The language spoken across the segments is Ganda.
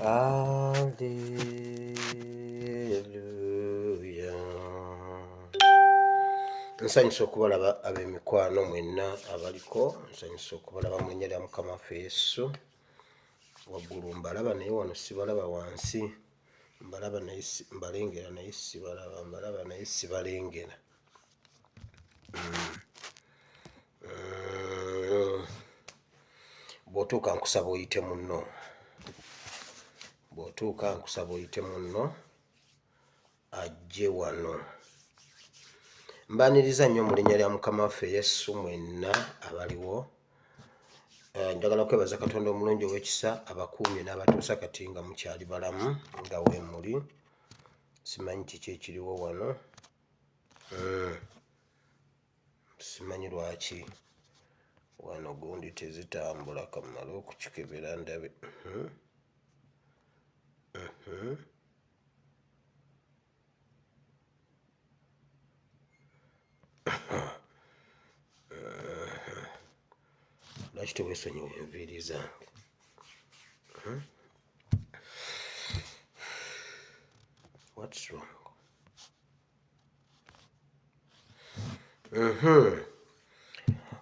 Aleluya. Nsanyusa okubalaba ab'emikwano mwenna abaliko, nsanyusa okubalaba mu linnya lya Mukama waffe Yesu. Waggulu mbalaba naye wano sibalaba, wansi mbalaba naye mbalengera naye sibalaba, mbalaba naye sibalengera. Bw'otuuka nkusaba oyite munno, bw'otuuka nkusaba oyite munno ajje wano. Mbaniriza nnyo mu linnya lya Mukama waffe Yesu mwenna abaliwo. Njagala kwebaza Katonda omulungi ow'ekisa abakuumye n'abatuusa kati nga mukyali balamu nga weemuli. Simanyi kiki ekiriwo wano. Simanyi lwaki wano gundi tezitambula, kammale okukikebera ndabe. Lwaki teweesonyiwa enviiri zange? What's wrong?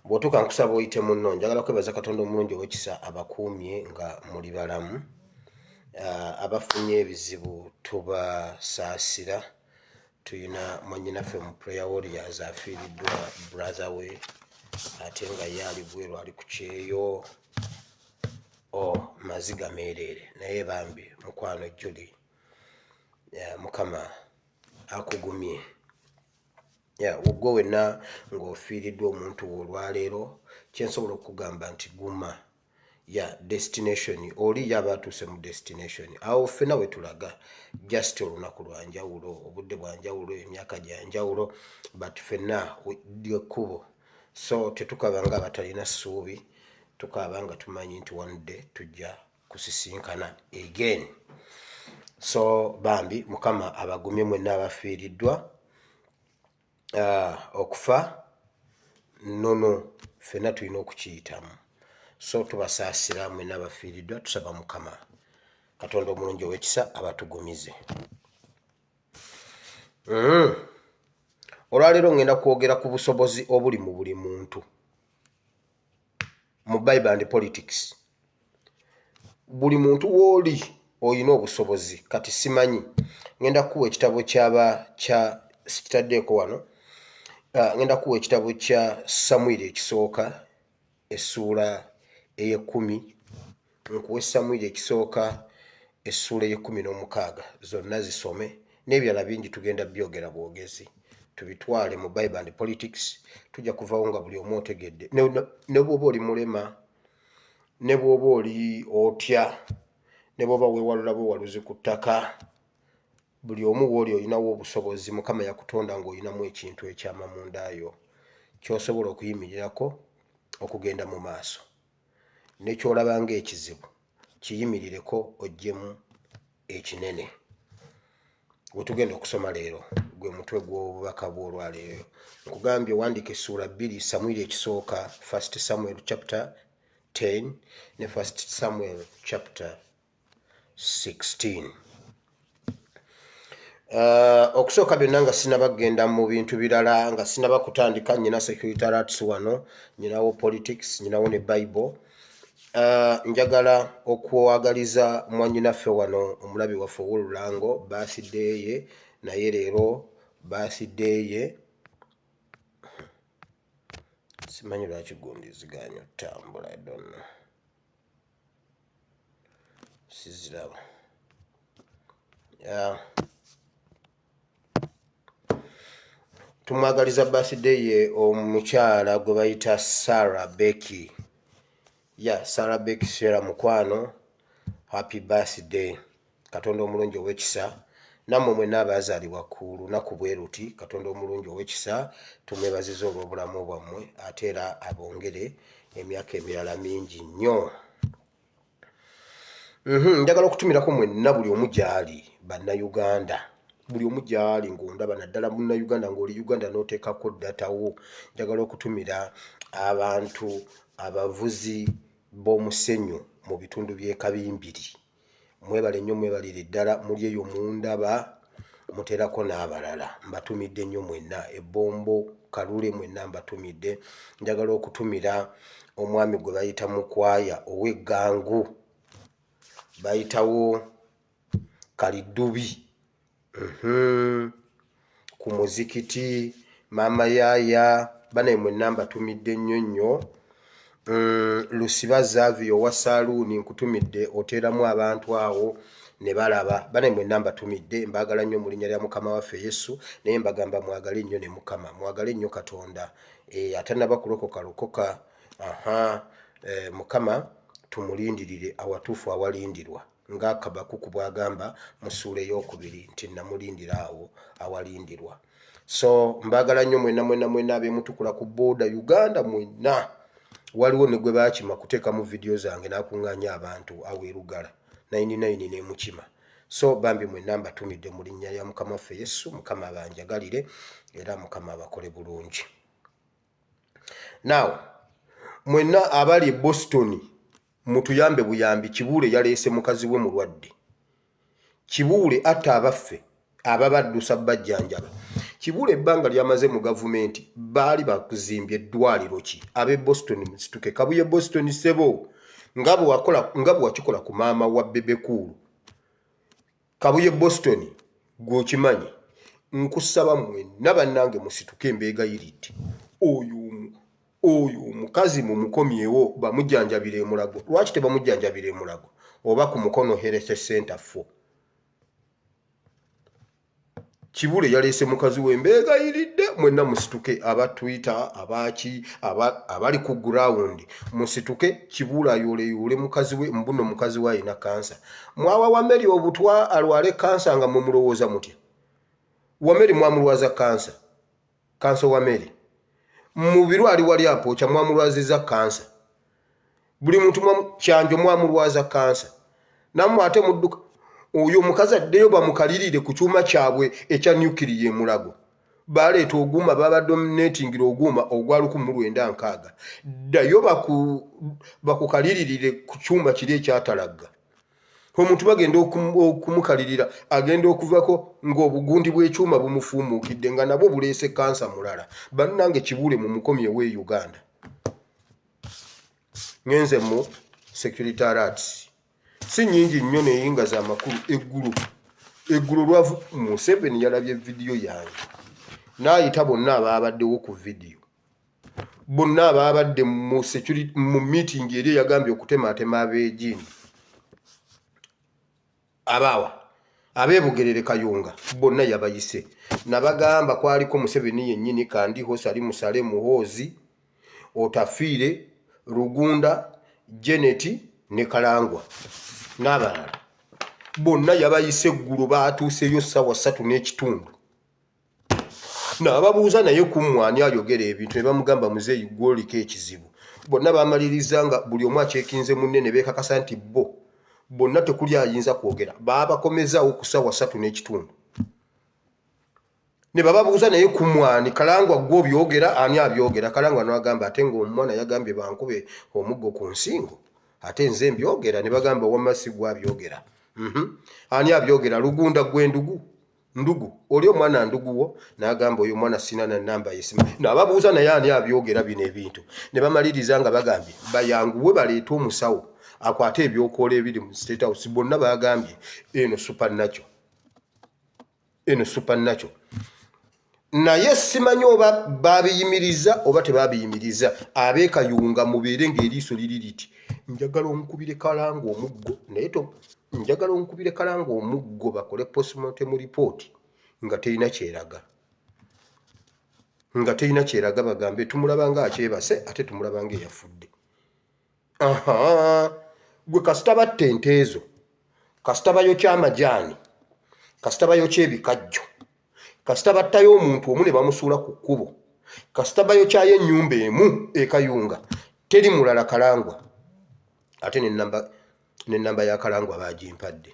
Bw'otuuka nkusaba oyite munno. Njagala kwebaza Katonda omulungi ow'ekisa abakuumye nga muli balamu. Abafunye ebizibu tubasaasira. Tulina mwannyinaffe mu Prayer Warriors afiiriddwa brother we ate nga ye ali bweru ali ku kyeyo. Oh, maziga meereere naye bambi mukwano Julie, Mukama akugumye. Yeah, gwe wenna ng'ofiiriddwa omuntu wo olwaleero, kyensobola okukugamba nti guma. Ya destination oli yaba atuuse mu destination, awo ffena we tulaga. Just olunaku lwa njawulo, obudde bwa njawulo, emyaka gya njawulo, but ffenna lyekkubo. So tetukaba nga abatalina ssuubi, tukaaba nga tumanyi nti one day tujja kusisinkana again. So bambi Mukama abagumye mwenna abafiiriddwa. Okufa nnono, ffenna tulina okukiyitamu, so tubasaasira mwenna abafiiriddwa. Tusaba Mukama Katonda omulungi ow'ekisa abatugumize. Olwaleero ngenda kwogera ku busobozi obuli mu buli muntu mu Bible and politics. Buli muntu wooli olina obusobozi. Kati simanyi, ngenda kukuwa ekitabo kyaba kya sikitaddeeko wano. Ngenda kukuwa ekitabo kya Samwiri ekisooka essuula ey'ekkumi, nkuwe Samwiri ekisooka essuula ey'ekkumi n'omukaaga, zonna zisome n'ebirala bingi tugenda byogera bwogezi tubitwale mu Bible and politics. Tujja kuvawo nga buli omu otegedde, ne bw'oba oli mulema, ne bw'oba oli otya, ne bw'oba weewalula bwewaluzi ku ttaka, buli omu w'oli olinawo obusobozi. Mukama yakutonda ng'olinamu ekintu ekyama munda yo ky'osobola okuyimirirako okugenda mu maaso, ne ky'olaba ng'ekizibu kiyimirireko oggyemu ekinene. Wetugenda okusoma leero gwe mutwe gw'obubaka bw'olwaleero. Nkugambye wandiika essuula bbiri, Samwiri ekisooka, First Samuel chapter 10 ne First Samuel chapter 16. Okusooka byonna nga sinaba kugenda mu bintu birala, nga sinaba kutandika, nyina security alerts wano, nyinawo politics, nyinawo ne Bible. Njagala okwagaliza mwannyinaffe wano, omulabi waffe ow'olulango, birthday ye naye leero birthday ye. Simanyi lwaki gundi ziganye otambula, I don't know, siziraba. Yeah. Tumwagaliza birthday ye omukyala gwe bayita Sarah Becky. Ya Sarah Becky, Sarah mukwano, happy birthday. Katonda omulungi ow'ekisa, nammwe mwenna abaazaalibwa ku lunaku bwe luti, Katonda omulungi ow'ekisa tumwebaziza olw'obulamu bwammwe, ate era abongere emyaka emirala mingi nnyo. Njagala okutumirako mwenna buli omu gy'ali, Bannayuganda, buli omu gy'ali ng'ondaba, naddala Munnayuganda ng'oli Uganda n'oteekako data wo. Njagala okutumira abantu abavuzi b'omusenyu mu bitundu by'e Kabimbiri. Mwebale nnyo mwebalire ddala muli eyo mundaba muterako n'abalala. Mbatumidde nnyo mwenna ebbombo Kalule mwenna mbatumidde. Njagala okutumira omwami gwe bayita Mukwaya ow'Eggangu bayitawo Kaliddubi mhm. ku muzikiti maama yaaya banaye mwenna mbatumidde nnyo nnyo Lusiba Zavio owa saaluuni nkutumidde oteeramu abantu awo ne balaba banaye mwenna mbatumidde mbaagala nnyo mu linnya lya mukama waffe Yesu naye mbagamba mwagale nnyo ne mukama mwagale nnyo Katonda e, atanaba kulokoka lokoka aha e, mukama tumulindirire awatuufu awalindirwa Nga Kabakuku bw'agamba mu ssuula ey'okubiri nti, Nnamulindira awo awalindirwa. So, mbaagala nnyo mwenna, mwenna, mwenna abeemutukula ku booda Uganda mwenna. Waliwo ne gwe baakima kuteekamu vidiyo zange n'akuŋŋaanya abantu awo e Lugala, nayini nayini n'emukima. So, bambi mwenna mbatumidde mu linnya lya Mukama waffe Yesu. Mukama abanjagalire era Mukama abakole bulungi. Now, mwenna abali e Boston Mutuyambe buyambi Kibuule yaleese mukazi we mulwadde. Kibuule atta abaffe ababaddusa bajjanjaba. Kibuule ebbanga lyamaze mu gavumenti baali bakuzimbye ddwaliro ki? Ab'e Boston musituke. Kabuye Boston ssebo nga bwe wakikola ku maama wa Bebe Cool. Kabuye Boston gwe okimanyi nkusaba mwenna bannange musituke mbeegayiridde oyo oyo omukazi mumukomyewo bamujjanjabire emulago lwaki tebamujjanjabira emulago oba ku mukono health center fo Kibule yaleese mukazi we mbeegayiridde mwenna musituke aba Twitter abaaki abali ku ground musituke Kibule ayooleyoole mukazi we mbuno mukazi we alina kansa mwawa Wameri obutwa alwale kansa nga mwe mulowooza mutya Wameri mwamulwaza kansa kansa Wameri Mubiru ali wali apooca mwamulwaziza kansa buli muntu kyanjo mwamulwaza kansa nammwe ate mudduka oyo omukazi addeyo bamukalirire ku kyuma kyabwe ekya nukiriya emulago baleeta oguuma babadominatingira oguuma ogwa 1960 ddayo bakukaliririre ku kyuma kiri ekyatalagga omuntu bagenda okumukalirira agenda okuvako ng'obugundi bw'ekyuma bumufuumuukidde nga nabwo buleese kansa mulala bannange kibuule mumukomyewo e uganda ngenze mu security alert si nyingi nnyo naye nga za makulu eggulo eggulo lwavu Museveni yalabye vidiyo yange n'ayita bonna abaabaddewo ku vidiyo bonna abaabadde mu security mu meeting eri eyagambye okutemaatema abeejiini Abaawa ab'e Bugerere Kayunga bonna yabayise nabagamba kwaliko Museveni yennyini, Kandiho, Salimu Saleh, Muhoozi, Otafiire, Rugunda, Janet ne Kalangwa n'abalala bonna yabayise eggulo baatuuseyo ssaawa 3:30. N'ababuuza naye ku mmwe ani ayogera ebintu ne bamugamba muzeeyi ggwe oliko ekizibu. Bonna baamaliriza nga buli omu akyekinze munne ne beekakasa nti bo bonna tekuli ayinza kwogera. Baabakomezaawo ku ssaawa 3:30 ne bababuuza naye ku mmwe ani Kalangwa ggwe obyogera ani abyogera? Kalangwa n'agamba ate ng'omwana yagambye bankube omuggo ku nsingo ate nze mbyogera ne bagamba wamma si ggwe abyogera. Mhm. Ani abyogera? Lugunda ggwe ndugu? Ndugu oli omwana ndugu wo n'agamba oyo omwana sina na namba ye simanyi nababuuza naye ani abyogera bino ebintu ne bamaliriza nga bagambye bayanguwe baleete omusawo akwate ebyokoola ebiri mu state house bonna bagambye eno supernatural eno supernatural naye simanyi oba babiyimiriza oba tebabiyimiriza abekayunga mubeere ng'eriiso liri liti njagala onkubire kalanga omuggo naye njagala onkubire kalanga omuggo bakole postmortem report nga terina kyeraga nga terina kyeraga bagambe tumulaba nga akyebase ate tumulaba nga eyafudde aha gwe kasita batta ente ezo kasita bayokya amajaani kasita bayokya ebikajjo kasita battayo omuntu omu ne bamusuula ku kkubo kasita bayokyayo ennyumba emu ekayunga teri mulala kalangwa ate nenamba ya kalangwa bagimpadde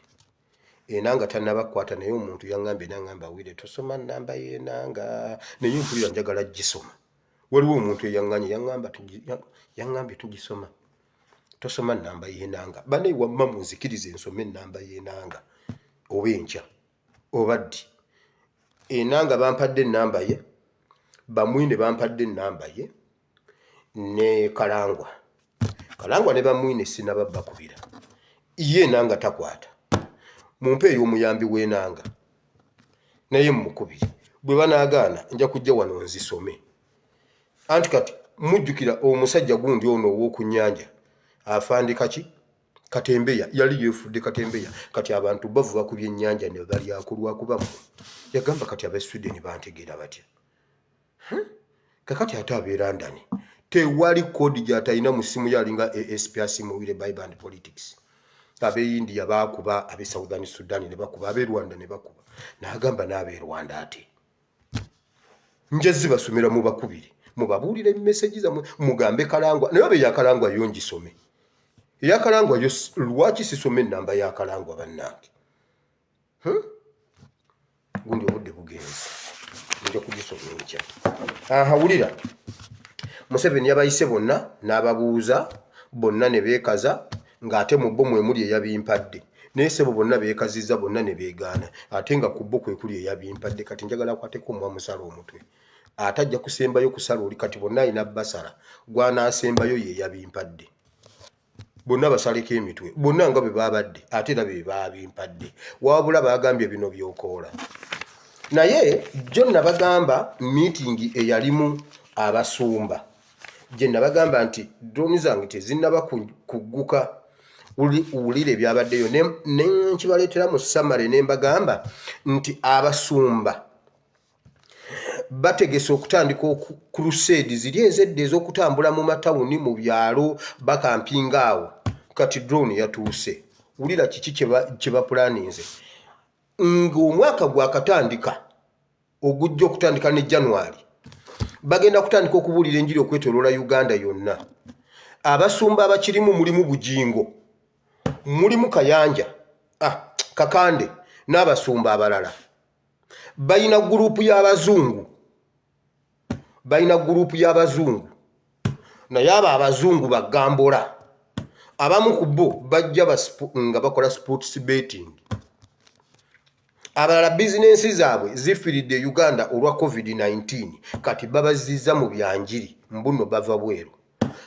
enanga tanaba kukwata naye omuntu yaŋambye nangamba wire tosoma namba yenanga naye mpulira njagala gisoma waliwo omuntu eyaŋŋanye yaŋŋambye tugisoma. Tosoma nnamba y'enanga banaye, wamma munzikirize nsome ennamba y'enanga oba enkya oba ddi. Enanga bampadde ennamba ye, Bamwine bampadde ennamba ye ne Kalangwa. Kalangwa ne Bamwine sinaba bakubira, ye enanga takwata. Mumpe ey'omuyambi w'enanga naye mumukubire, bwe banaagaana nja kujja wano nzisome. Anti kati mujjukira omusajja gundi ono ow'oku nnyanja afandi kaki katembeya, yali yeefudde katembeya. Kati abantu bavuba ku byennyanja ne balyako lwakuba mmwe. Yagamba kati ab'e Sweden bantegeera batya? Kakati ate ab'e London tewali koodi gy'atalina mu ssimu ye, alinga ASP Asimuwire Bible and Politics. Ab'e India baakuba, ab'e Southern Sudan ne bakuba, ab'e Rwanda ne bakuba, n'agamba n'ab'e Rwanda ate nja zibasomera, mubakubire mubabuulire meseji zammwe, mugambe Kalangwa naye oba eyakalangwa yo ngisome. Eyakalangwa yo lwaki sisoma ennamba ya Kalangwa bannange? Gundi obudde bugenze, nja kugisoma enkya. Aha, wulira, Museveni yabayise bonna n'ababuuza bonna ne beekaza ng'ate mu bo mwe muli eyabimpadde. Naye ssebo bonna beekazizza bonna ne beegaana ate nga ku bo kwe kuli eyabimpadde. Kati njagala akwateko omwa musala omutwe, ate ajja kusembayo kusala oli. Kati bonna alina basala, gwanaasembayo ye yabimpadde. Bonna basaleko emitwe bonna nga bwe babadde, ate era be baabimpadde. Wabula baagambye bino byokoola. Naye jjo nabagamba miitingi eyalimu abasumba gye nabagamba nti drone zange tezinnaba kugguka. Wulira ebyabaddeyo ne nkibaleetera mu samale ne mbagamba nti abasumba bategese okutandika crusade ziri ezedda ez'okutambula mu matawuni mu byalo bakampinga awo. Kati drone yatuuse. Wulira kiki kye bapulaninze ng'omwaka gwakatandika ogujja okutandika ne January. Bagenda kutandika okubuulira enjiri okwetoloola Uganda yonna. Abasumba abakirimu mulimu Bugingo, mulimu Kayanja, Kakande n'abasumba abalala. Balina gurupu y'abazungu, balina gurupu y'abazungu, naye abo abazungu bagambola. Abamu ku bo bajja nga bakola sports betting, abalala bizinensi zaabwe zifiiridde Uganda olwa COVID-19, kati babazizza mu byanjiri mbuno bava bweru.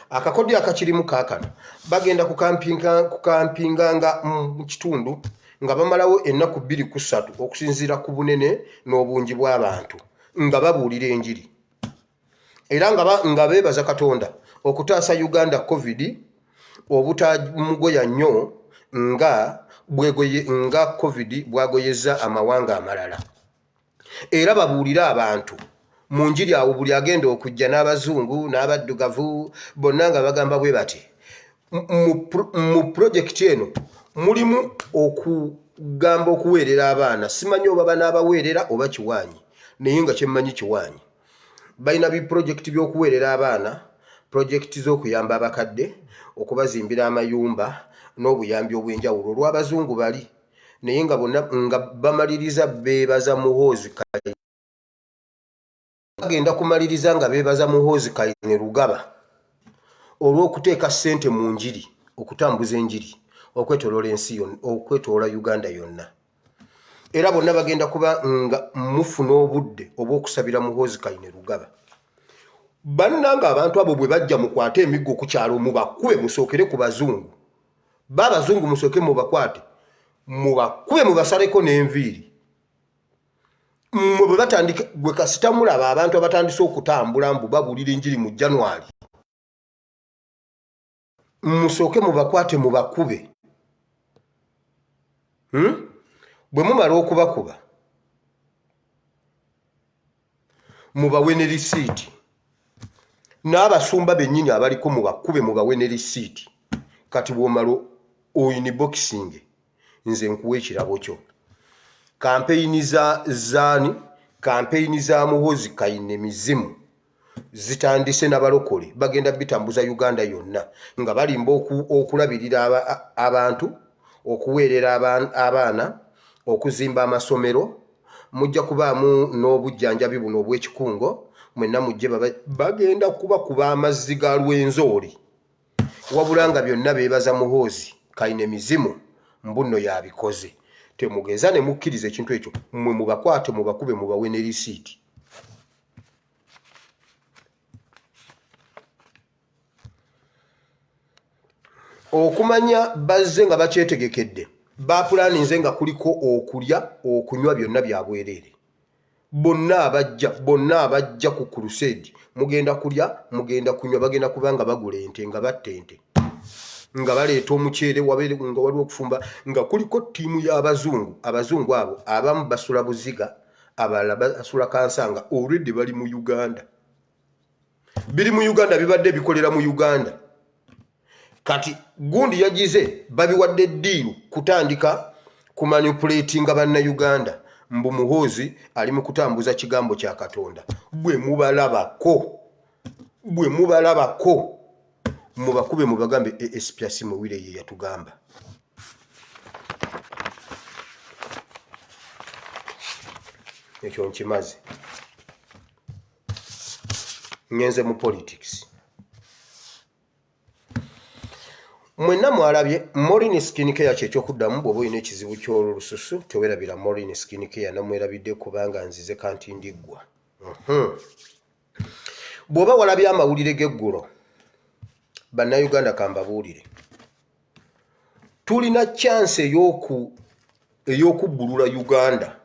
Akakodyo akakirimu kaakano, bagenda kukampinganga mu kitundu nga bamalawo ennaku 2 ku 3 okusinziira ku bunene n'obungi bw'abantu nga babuulira enjiri, era nga beebaza Katonda okutaasa Uganda COVID obutamugoya nnyo nga bwegoye nga COVID bwagoyeza amawanga amalala. Era babuulire abantu mu njiri awo buli agenda okujja, n'abazungu n'abaddugavu bonna, nga bagamba bwe bati. Mu pulojekiti eno mulimu okugamba okuweerera abaana. Simanyi oba banaabaweerera oba kiwaanyi, naye nga kyemmanyi kiwaanyi balina bipulojekiti by'okuweerera abaana, pulojekiti z'okuyamba abakadde, okubazimbira amayumba n'obuyambi obw'enjawulo olw'abazungu bali. Naye nga bonna nga bamaliriza beebaza Muhoozi, bagenda kumaliriza nga beebaza Muhoozi Kainerugaba olw'okuteeka ssente mu njiri, okutambuza enjiri okwetoloola ensi yonna, okwetoloola Uganda yonna. Era bonna bagenda kuba nga mufuna obudde obw'okusabira Muhoozi Kainerugaba. Bannanga, abantu abo bwe bajja, mukwate emiggo ku kyalo mubakube. Musookere ku bazungu, ba abazungu musooke mubakwate, mubakube, mubasaleko n'enviiri. Mmwe bwe batandika, gwe kasita mulaba abantu abatandise okutambula mbu babuulira enjiri mu January, musooke mubakwate mubakube. Bwe mumala okubakuba, mubawe ne risiiti. N'abasumba bennyini abaliko mubakube, mubawe ne risiiti. Kati bw'omala oinboxing, nze nkuwa ekirabo kyo. Kampeyini za zaani? Kampeyini za Muhozi Kaine mizimu zitandise, n'abalokole bagenda bitambuza Uganda yonna nga balimba okulabirira abantu, okuweerera abaana, okuzimba amasomero. Mujja kubaamu n'obujjanjabi buno obw'ekikungo. Mwenna mujje, bagenda kubakuba amazzi ga Lwenzooli. Wabula nga byonna beebaza Muhoozi Kainemizimu mbu nno y'abikoze. Temugeza ne mukkiriza ekintu ekyo, mmwe mubakwate mubakube mubawe ne risiiti. Okumanya bazze nga bakyetegekedde, baapulaaninze nga kuliko okulya, okunywa byonna bya bwereere. Bonna abajja, bonna abajja ku crusade mugenda kulya, mugenda kunywa, bagenda kuba nga bagula ente, nga batta ente, nga baleeta omuceere, wabeere nga waliwo okufumba, nga kuliko ttiimu y'abazungu. Abazungu abo abamu basula Buziga, abalala basula Kansanga, already bali mu Uganda. Biri mu Uganda, bibadde bikolera mu Uganda. Kati gundi yagize babiwadde ddiiru kutandika kumanipulatinga Bannayuganda mbu Muhoozi ali mu kutambuza kigambo kya Katonda. Bwe mubalabako, bwe mubalabako mubakube mubagambe ASP Asiimwe ye yatugamba. Ekyo nkimaze. Ngenze mu politics. Mwenna mwalabye Morin Skin Care kyekyokuddamu bw'oba olina ekizibu ky'olususu tewerabira Morin Skin Care namwerabidde kubanga nzize kanti ndiggwa. Bw'oba walabye amawulire g'eggulo Bannayuganda kambabuulire tulina chance ey'okubbulula Uganda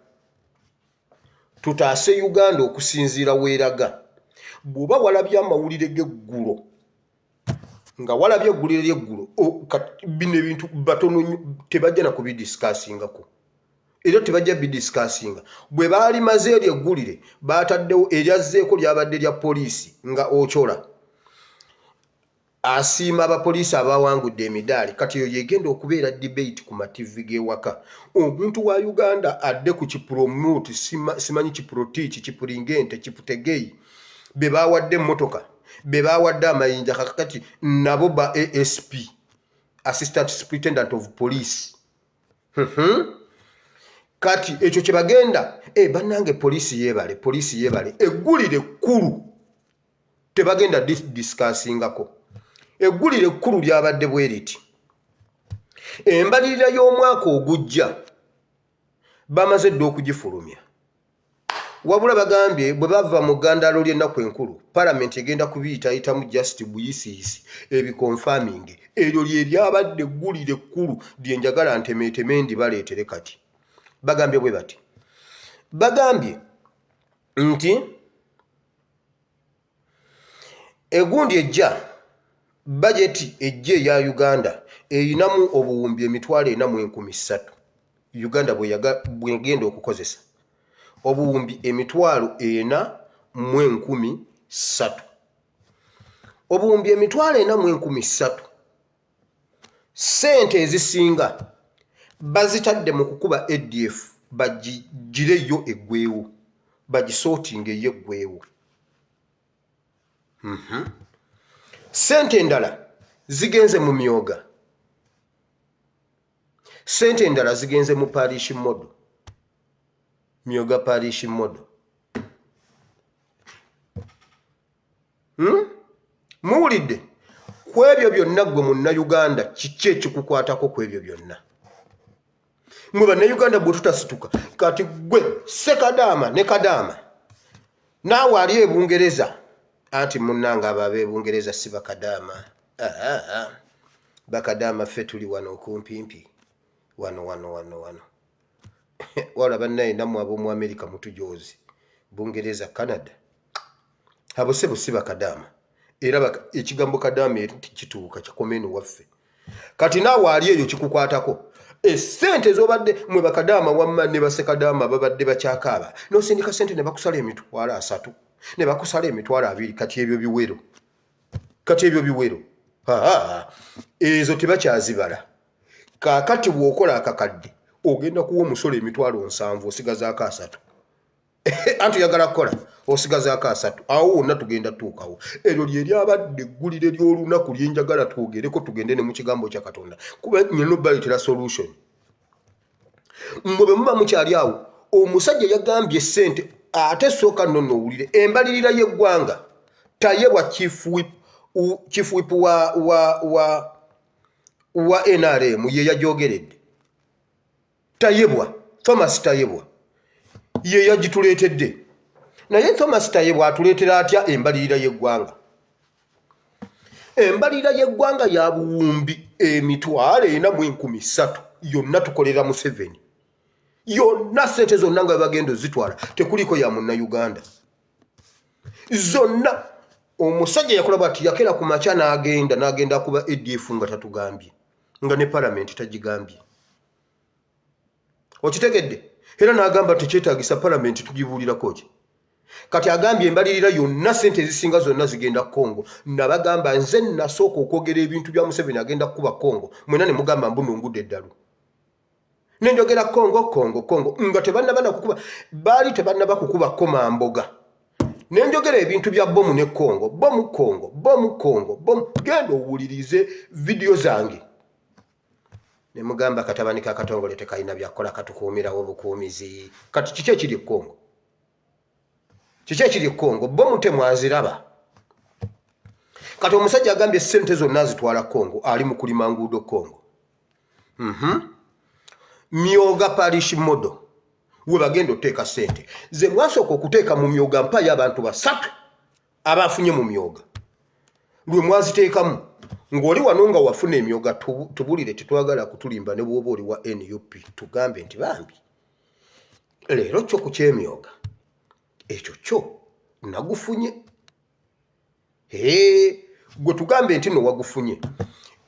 tutaase Uganda okusinziira weeraga. Bw'oba walabye amawulire g'eggulo nga walabye eggulire ly'eggulo bino ebintu batono nnyo tebajja na kubidisikaasingako era tebajja bidisikasinga. Bwe baalimaze eryo eggulire baataddewo eryazzeeko lyabadde lya poliisi nga Ochola asiima abapoliisi abawangudde emidaali. Kati eyo yegenda okubeera debate ku mativi g'ewaka. Omuntu wa Uganda adde ku kipromote simanyi kiprotiiki kipuringente kiputegeyi be bawadde emmotoka be bawadde amayinja kakati nabo ba ASP Assistant Superintendent of Police. Kati ekyo kye bagenda bannange poliisi yeebale, poliisi yeebale eggulire ekkulu tebagenda discussingako. Eggulire ekkulu lyabadde bwe riti, embalirira y'omwaka ogujja bamaze dda okugifulumya, wabula bagambye bwe bava mu ggandaalo ly'ennaku enkulu palamenti egenda kubiyitayitamu just buyisiyisi ebikonfaminge. Eryo lye lyabadde eggulire ekkulu lye njagala ntemeeteme ndibaleetere. Kati bagambye bwe bati, bagambye nti egundi ejja bajeti ejja eya Uganda erinamu obuwumbi 4,300. Uganda bwegenda okukozesa obuwumbi 4,300, obuwumbi 4,300. Ssente ezisinga bazitadde mu kukuba ADF bagigireyo eggwewo, bagisootinge yo eggwewo. Ssente endala zigenze mu myoga, ssente endala zigenze mu parish model, myoga parish model. Muwulidde ku ebyo byonna? Ggwe Munnayuganda kiki ekikukwatako ku ebyo byonna? Mwe Bannayuganda bwe tutasituka kati, ggwe Sekadaama ne Kadaama naawe ali e Bungereza, anti munnange abo ab'e Bungereza si bakadaama. Bakadaama ffe tuli wano okumpimpi wano wano wano wano. Wala bannaye nammwe ab'omu Amerika mutujoozi, Bungereza, Canada, abo sebo si bakadaama. Era ekigambo kadaama kituuka kikoma eno waffe. Kati naawe ali eyo kikukwatako esente zobadde mwe bakadaama wamma ne basekadaama babadde bakyakaaba, nosindika sente ne bakusala 30,000, ne bakusala 20,000. Kati ebyo biwero, kati ebyo biwero ezo tebakyazibala. Kaakati bw'okola akakadde ogenda kuwa omusolo 70,000, osigazaako 30. Anti oyagala kukola osigazaako 30. Awo wonna tugenda tutuukawo. Eryo lye lyabadde eggulire ly'olunaku lyenjagala twogereko, tugende ne mu kigambo kya Katonda kuba nyina baleetera solution. Mmwe bwe muba mukyali awo, omusajja yagambye ssente ate sooka nno nowulire embalirira y'eggwanga tayebwa chief whip. Chief Whip wa NRM ye yajogeredde. Tayebwa, Thomas Tayebwa ye yagituleetedde. Naye Thomas Tayebwa atuleetera atya embalirira y'eggwanga? Embalirira y'eggwanga ya buwumbi 403,000, yonna tukolera Museveni. Yonna sente zonna nga bagenda ozitwala, tekuliko ya Munnayuganda. Zonna omusajja yakola bwati, yakera ku makya n'agenda kuba ADF nga tatugambye, nga ne palamenti tagigambye. Okitegedde? Era n'agamba tekyetagisa palamenti tugibuulirako ki. Kati agambye embalirira yonna, sente ezisinga zonna zigenda Congo. Nabagamba nze nasooka okwogera ebintu bya Museveni agenda kukuba Congo, mwena ne mugamba mbu nungudde eddalu. Nenjogera Congo, Congo, Congo nga tebannaba nakukuba, baali tebannaba kukuba komamboga. Nenjogera ebintu bya bomu ne Congo, bomu Congo, bomu Congo, bomu. Genda owulirize vidiyo zange. Ne mugamba katabani ka Katongole tekalina byakukola, katukuumirawo obukuumizi. Kati kiki ekiri e Congo? Kiki ekiri e Congo? Bomu temwaziraba. Kati omusajja agambye sente zonna azitwala Congo, ali mu kulima nguudo Congo. Myoga parish model we bagenda otuteeka sente ze mwasooka okuteeka mu myoga. Mpayo abantu basatu abafunye mu myoga lwe mwaziteekamu. Ng'oli wano nga wafuna emyoga, tubulire, tetwagala kutulimba. Ne bw'oba oli wa NUP, tugambe nti bambi leero kyo ku kyemyoga ekyo kyo nagufunye. Gwe tugambe nti no wagufunye.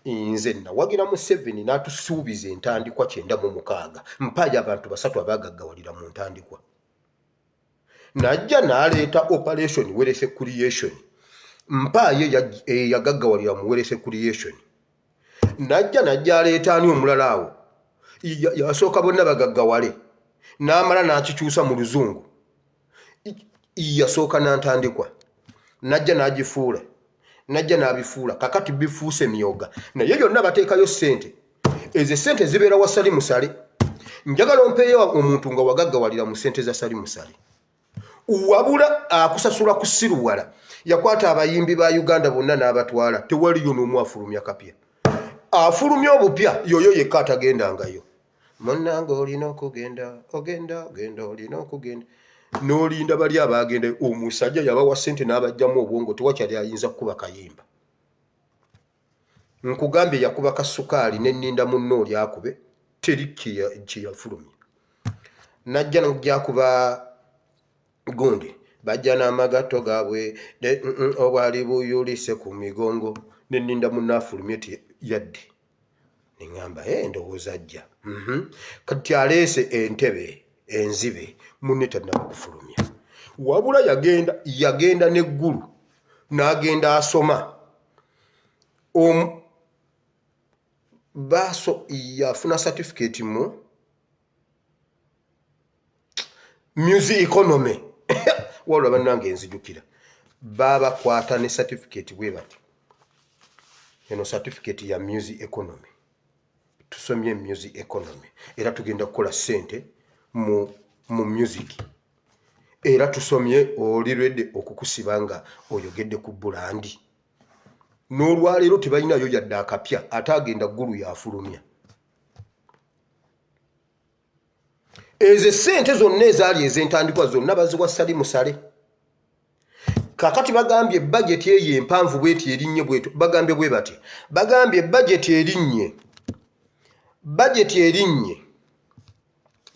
Nze nawagira Museveni n'atusuubiza entandikwa 96. Mpaayo abantu basatu abaagaggawalira mu ntandikwa. Najja n'aleeta Operation Wealth Creation. Mpaayo eyagaggawalira mu Wealth Creation. Najja aleeta ani omulala awo yasooka bonna bagaggawale, n'amala n'akikyusa mu Luzungu. Yasooka n'antandikwa, najja n'agifuula, najja n'abifuula. Kakati bifuuse myoga, naye yonna bateekayo ssente. Ezo essente zibeera wa Sali Musale. Njagala ompeeyo omuntu nga wagaggawalira mu ssente za Sali Musale. Wabula akusasula ku siruwala. Yakwata abayimbi ba Uganda bonna n'abatwala, tewaliyo n'omu afulumya kapya. Afulumya obupya yoyo yekka atagendangayo. Munnange, olina okugenda, ogenda, ogenda, olina okugenda n'olinda bali abagenda. Omusajja yabawa ssente n'abajjamu obwongo, tewakyali ayinza kukuba kayimba. Nkugambye yakuba kasukaali neninda munno oli akube, teri kyeyafulumya. Najja nojja kuba gundi, bajja n'amagatto gaabwe obwali buyulise ku migongo, neninda munno afulumye, yadde neŋŋamba e ndowooza ajja. Kati aleese entebe enzibe, munne tannaba kufulumya. Wabula yagenda n'eggulu n'agenda asoma baaso, yafuna certificate mu music economy. Wabula bannange, nzijukira baabakwata ne certificate bwe bati. Eno certificate ya music economy, tusomye music economy era tugenda kukola ssente mu music, era tusomye. Oli ready okukusiba nga oyogedde ku brand. N'olwaleero tebalinayo yadde akapya, ate agenda ggulu yafulumya. Ezo essente zonna ezaali ez'entandikwa zonna baziwa Sali Musale. Kakati bagambye bajeti eyo empanvu bweti erinnye bwetu. Bagambye bwe bati, bagambye bajeti erinnye, bajeti erinnye.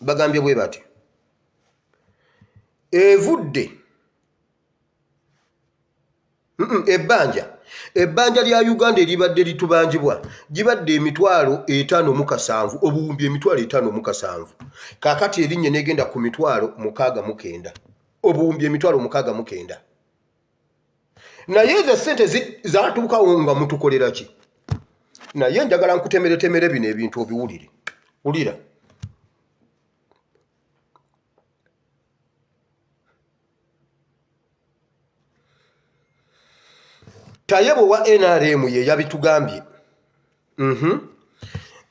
Bagambye bwe bati evudde ebbanja lya Uganda eribadde litubanjibwa gibadde 57,000, obuwumbi 57,000. Kakati erinnye negenda ku 69,000, obuwumbi 69,000. Naye ezo sente zatuukawo nga mutukolera ki? Naye njagala nkutemeretemere bino ebintu obiwulire. Wulira. Tayebwa wa NRM ye yabitugambye,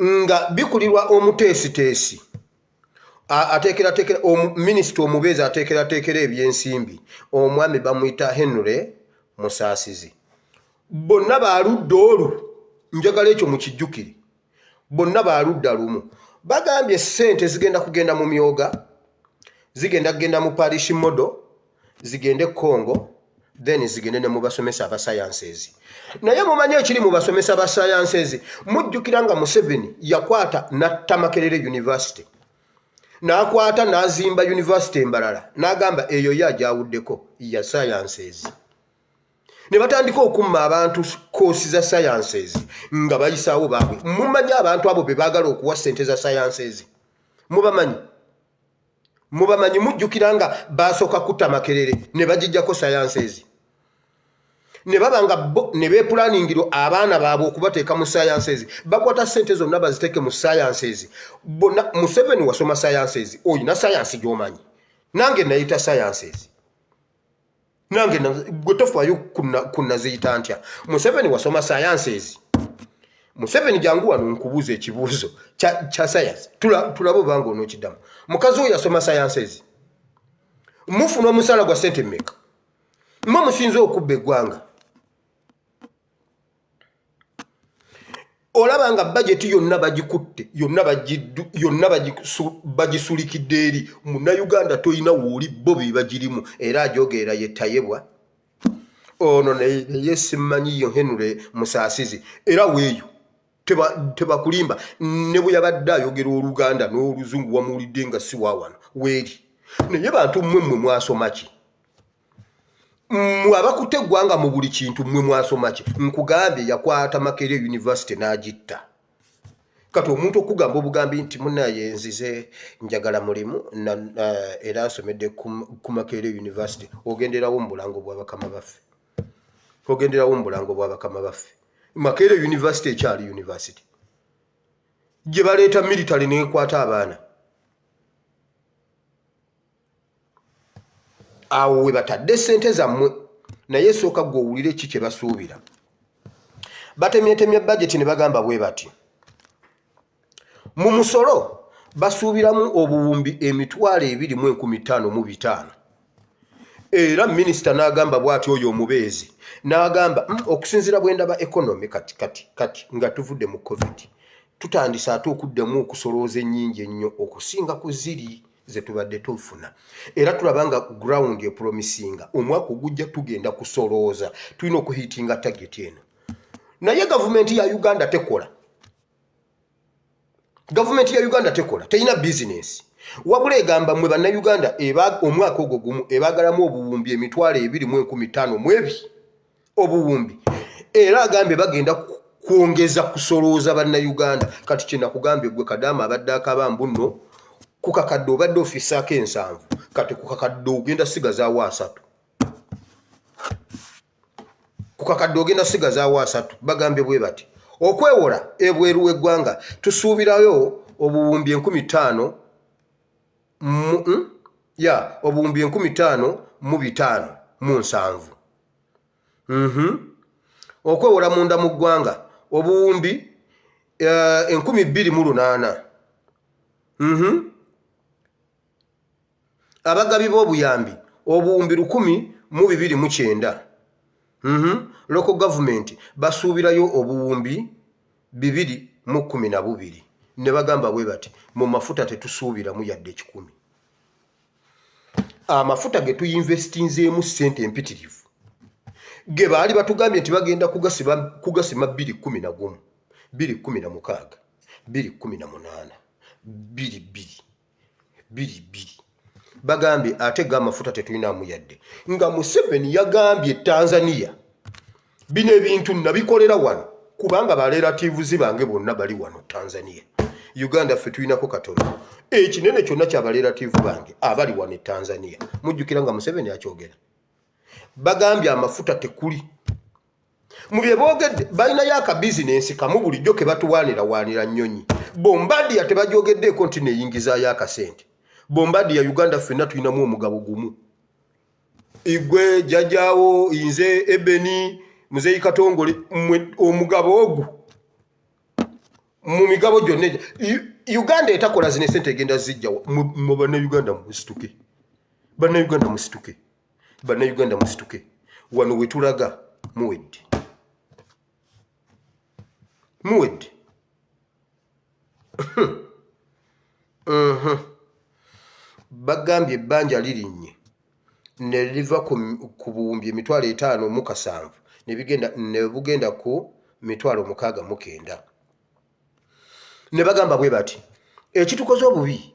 Nga bikulirwa omuteesiteesi ateekerateekera, minisita omubeezi ateekerateekera ebyensimbi, omwami bamuyita Henry Musaasizi. Bonna baludda olwo, njagala ekyo mukijjukire, bonna baludda lumu. Bagambye ssente zigenda kugenda mu myoga, zigenda kugenda mu parish model, zigende Congo, then zigende ne mu basomesa aba sciences. Naye mumanyi ekiri mu basomesa ba sciences? Mujjukira nga Museveni yakwata natta Makerere University, n'akwata n'azimba university embalala, n'agamba eyo ye agyawuddeko ya sciences, ne batandika okumma abantu course za sciences nga bayisaawo baabwe. Mumanyi abantu abo be baagala okuwa ssente za sciences? Mubamanyi, mubamanyi. Mujjukira nga basooka kutta Makerere ne bagijjako sciences, ne baba nga bo ne beepulaningira abaana baabwe okubateeka mu sciences. Bakwata ssente zonna baziteeke mu sciences bonna. Museveni wasoma sciences, oyina science gy'omanyi? Nange nayita sciences, nange gwe tofaayo kunaziyita ntya. Museveni wasoma sciences? Museveni, jangu wano nkubuuza ekibuuzo kya science, tulabe obanga onookiddamu. Mukazi oyo yasoma sciences. Mufuna omusaala gwa sente mmeka? Mwe musinze okubba eggwanga. Olaba nga bajeti yonna bagikutte yonna, yonna bagisulikidde eri Munnayuganda. Tolina wooli, bo be bagirimu. Era ajogeera ye Tayebwa ono, naye simanyi yo Henry Musaasizi. Era weeyo tebakulimba, ne bwe yabadde ayogera Oluganda n'Oluzungu wamuwulidde nga si wa wano weeri. Naye bantu mmwe, mmwe mwasoma ki? Mmwe abakutte eggwanga mu buli kintu, mmwe mwasoma ki? Nkugambye yakwata Makerere University n'agitta. Kati omuntu okugamba obugambi nti munaye nzize njagala mulimu era nsomedde ku Makerere University, ogenderawo mu bulango bwa bakama baffe, ogenderawo mu bulango bwa bakama baffe. Makerere University ekyali university gye baleeta military neekwata abaana. Awo we batadde ssente zammwe. Naye sooka gwe owulire ki kye basuubira. Batemyetemye bajeti ne bagamba bwe bati: mu musolo basuubiramu obuwumbi 25,505. Era minisita n'agamba bw'ati, oyo omubeezi n'agamba, okusinziira bwe ndaba economy kati kati kati nga tuvudde mu COVID, tutandise ate okuddamu okusolooza ennyingi ennyo okusinga ku ziri ze tubadde tufuna, era tulaba nga ground epromisinga, omwaka ogujja tugenda kusolooza, tulina okuhitinga target eno. Naye gavumenti ya Uganda tekola, gavumenti ya Uganda tekola, terina bizinesi, wabula egamba mwe Bannayuganda omwaka ogwo gumu ebaagalamu obuwumbi 25,000 mu ebi obuwumbi. Era agambye bagenda kwongeza kusolooza Bannayuganda. Kati kyenakugambye gwe kadaama abadde akaba mbu nno ku kakadde obadde ofisaako 70, kati ku kakadde ogenda sigazaawo 30, ku kakadde ogenda sigazaawo 30. Bagambye bwe bati: okwewola ebweru w'eggwanga tusuubirayo obuwumbi 5,000 ya obuwumbi 5,570. Okwewola munda mu ggwanga obuwumbi 2,008. Abagabi b'obuyambi obuwumbi 1,029. Local government basuubirayo obuwumbi 212. Ne bagamba bwe bati: mu mafuta tetusuubiramu yadde 100. Amafuta ge tuyinvestinzeemu ssente empitirivu ge baali batugambye nti bagenda kugasima 211, 216, 218, 22 22. Bagambye ate ga amafuta tetulinamu yadde, nga Museveni yagambye Tanzania bino ebintu nabikolera wano kubanga ba relatives bange bonna bali wano Tanzania. Uganda ffe tulinako katono, ekinene kyonna kya ba relative bange abali wano e Tanzania. Mujjukira nga Museveni akyogera. Bagambye amafuta tekuli. Mu bye boogedde balinayo akabizinensi kamu bulijjo ke batuwaanira waanira, nnyonyi Bombardier. Tebagyogeddeeko nti neeyingizaayo akasente. Bombardier, Uganda ffenna tulinamu omugabo gumu, igwe jjajjaawo, nze Ebeni, Muzeeyi Katongole, mmwe omugabo ogwo mu migabo gyonna Uganda etakola zino esente egenda zijjawa? Mwe Bannayuganda musituke, Bannayuganda musituke, Bannayuganda musituke. Wano wetulaga muwedde. Muwedde. Mhm. Bagambye ebbanja lirinnye ne liva ku buwumbi 57,000 ne bugenda ku 69,000. Ne bagamba bwe bati, ekitukoze obubi,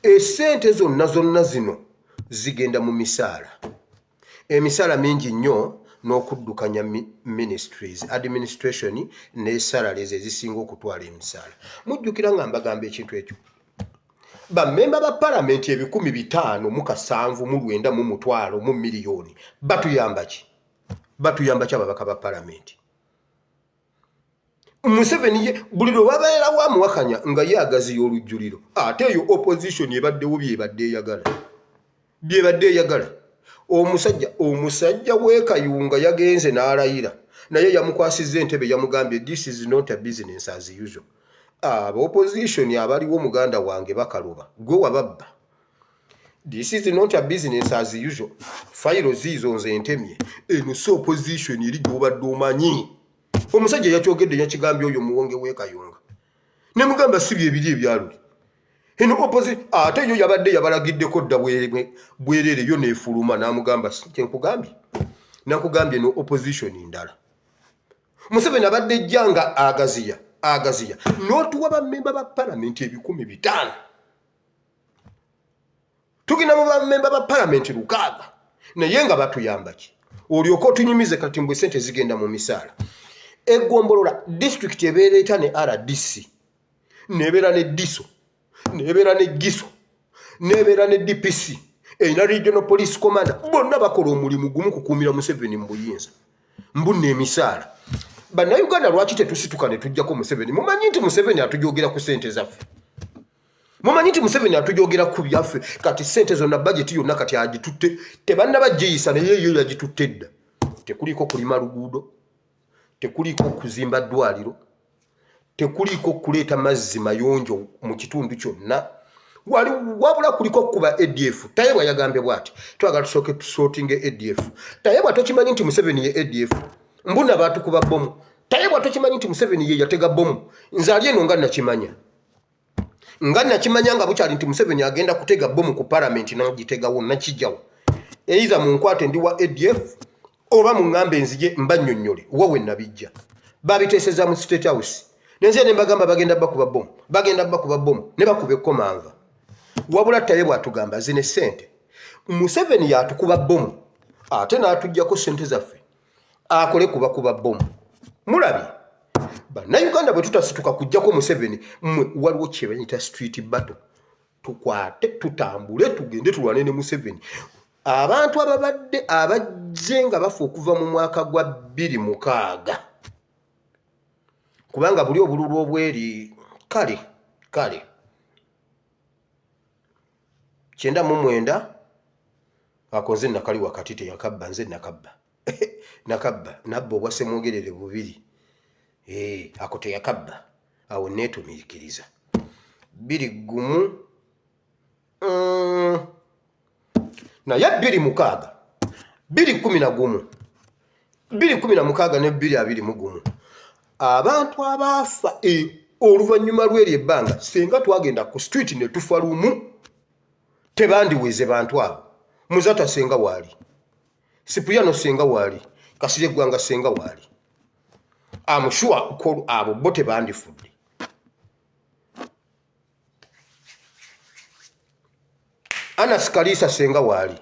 essente zonna zonna zino zigenda mu misaala. Emisaala mingi nnyo n'okuddukanya ministries, administration ne salaries ezisinga okutwala emisaala. Mujjukira nga mbagamba ekintu ekyo. Bammemba ba palamenti 579 mu mutwalo mu miliyoni batuyamba ki? Batuyamba ki ababaka ba palamenti? Museveni ye buli lwe wabeerawo amuwakanya nga ye agaziya olujjuliro, ate eyo opposition ebaddewo byebadde eyagala, byebadde eyagala. Omusajja w'e Kayunga yagenze n'alayira, naye yamukwasizza entebe, yamugambye this is not a business as usual. Aba opposition abaliwo, muganda wange, bakaluba gwe wababba. This is not a business as usual. Fayiro ziizo nze ntemye eno, si opposition eri gy'obadde omanyi. Omusajja yakyogedde, yakigambye oyo Muwonge w'e Kayunga, ne mugamba si byebiri ebyaluli eno opposite. Ate yo yabadde yabalagiddeko dda bwereere, yo neefuluma n'amugamba kyenkugambye, nakugambye no opposition ndala. Museveni abadde ejja nga agaziya agaziya n'otuwa bammemba ba palamenti 500,000, tugenda mu bammemba ba palamenti 6,000, naye nga batuyamba ki? Olyoka otunyumize kati mbwe sente zigenda mu misaala. Eggombolola, disitulikiti ebeera eta ne RDC, nebeera ne DISO, nebeera ne GISO, nebeera ne DPC, erina regional police commander, bonna bakola omulimu gumu, kukuumira Museveni mu buyinza. Mbunna emisaala. Bannayuganda, lwaki tetusituka ne tujjako Museveni? Mumanyi nti Museveni atujogera ku sente zaffe? Mumanyi nti Museveni atujogera ku byaffe? Kati sente zonna, bajeti yonna kati agitutte, tebannaba giyisa, naye yo yagitutte dda. Tekuliiko kulima luguudo, tekuliiko kuzimba ddwaliro, tekuliiko kuleeta mazzi mayonjo mu kitundu kyonna, wali wabula kuliko kuba ADF. Tayebwa yagambye bwati, twagala tusooke tusootinge ADF. Tayebwa, tokimanyi nti Museveni ye ADF? Mbuna baatukuba bomu. Tayebwa, tokimanyi nti Museveni ye yatega bomu? Nze ali eno nga nakimanya, nga nakimanya nga bukyali nti Museveni agenda kutega bomu ku palamenti, nagitegawo, nakijjawo. Either munkwate ndi wa ADF oba muŋŋambe nzije mbannyonnyole wa we nabijja. Babiteeseza mu State House, nenzija ne mbagamba bagenda bakuba bomu, bagenda bakuba bomu, ne bakuba ekkomanva. Wabula taye bw'atugamba zino essente, Museveni yatukuba bomu ate n'atuggyako ssente zaffe akole kubakuba bomu. Mulabye Bannayuganda, bwe tutasituka kuggyako Museveni, mmwe waliwo kye bayita street battle. Tukwate, tutambule, tugende tulwane ne Museveni. Abantu ababadde abajje nga bafa okuva mu mwaka gwa 2006, kubanga buli obululu obweri kale kale 99 ako, nze nakali wakati, teyakabba, nze nakabba, nakabba, nabba obwa Ssemwogerere bubiri. Eh, ako teyakabba, awo neetumiikiriza 21, naye 2006, 2011, 2016 ne 2021, abantu abaafa oluvannyuma lw'eryo ebbanga, singa twagenda ku street ne tufa lumu, tebandiweze bantu abo. Muzata senga waali, Sipuyano senga waali, Kasirye Eggwanga senga waali, amushuwa abo bo tebandifudde. Anas Kaliisa senga waali,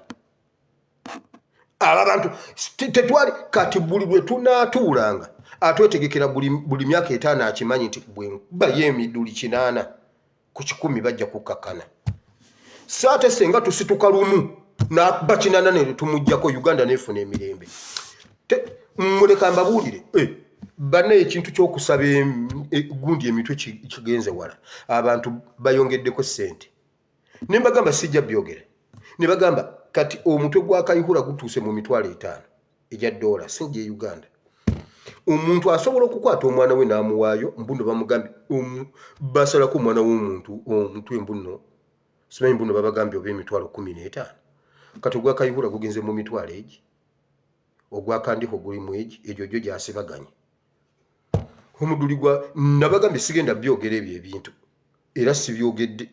abo abantu tetwali. Kati buli lwe tunaatuulanga atwetegekera buli myaka 5, akimanyi nti bwenkubayo emiduli 80% bajja kukkakkana. So ate senga tusituka lumu nakuba 80 ne tumugjako, Uganda nefuna emirembe. Muleka mbabuulire, bannaye, ekintu ky'okusaba gundi emitwe kigenze wala. Abantu bayongeddeko ssente, ne mbagamba sijja byogera, ne bagamba kati omutwe gwa Kayihura gutuuse mu 50,000 egya dola, si gye Uganda. Omuntu asobola okukwata omwana we n'amuwaayo, mbuno bamugambye basalako omwana w'omuntu omutwe, mbuno simanyi, mbuno babagambye oba 15,000. Kati ogwa Kayihura gugenze mu mitwalo egi, ogwa Kandiho guli mu egi, egyo gyo gyasibaganye. Omuduli gwa nabagambye sigenda byogera ebyo ebintu era sibyogedde.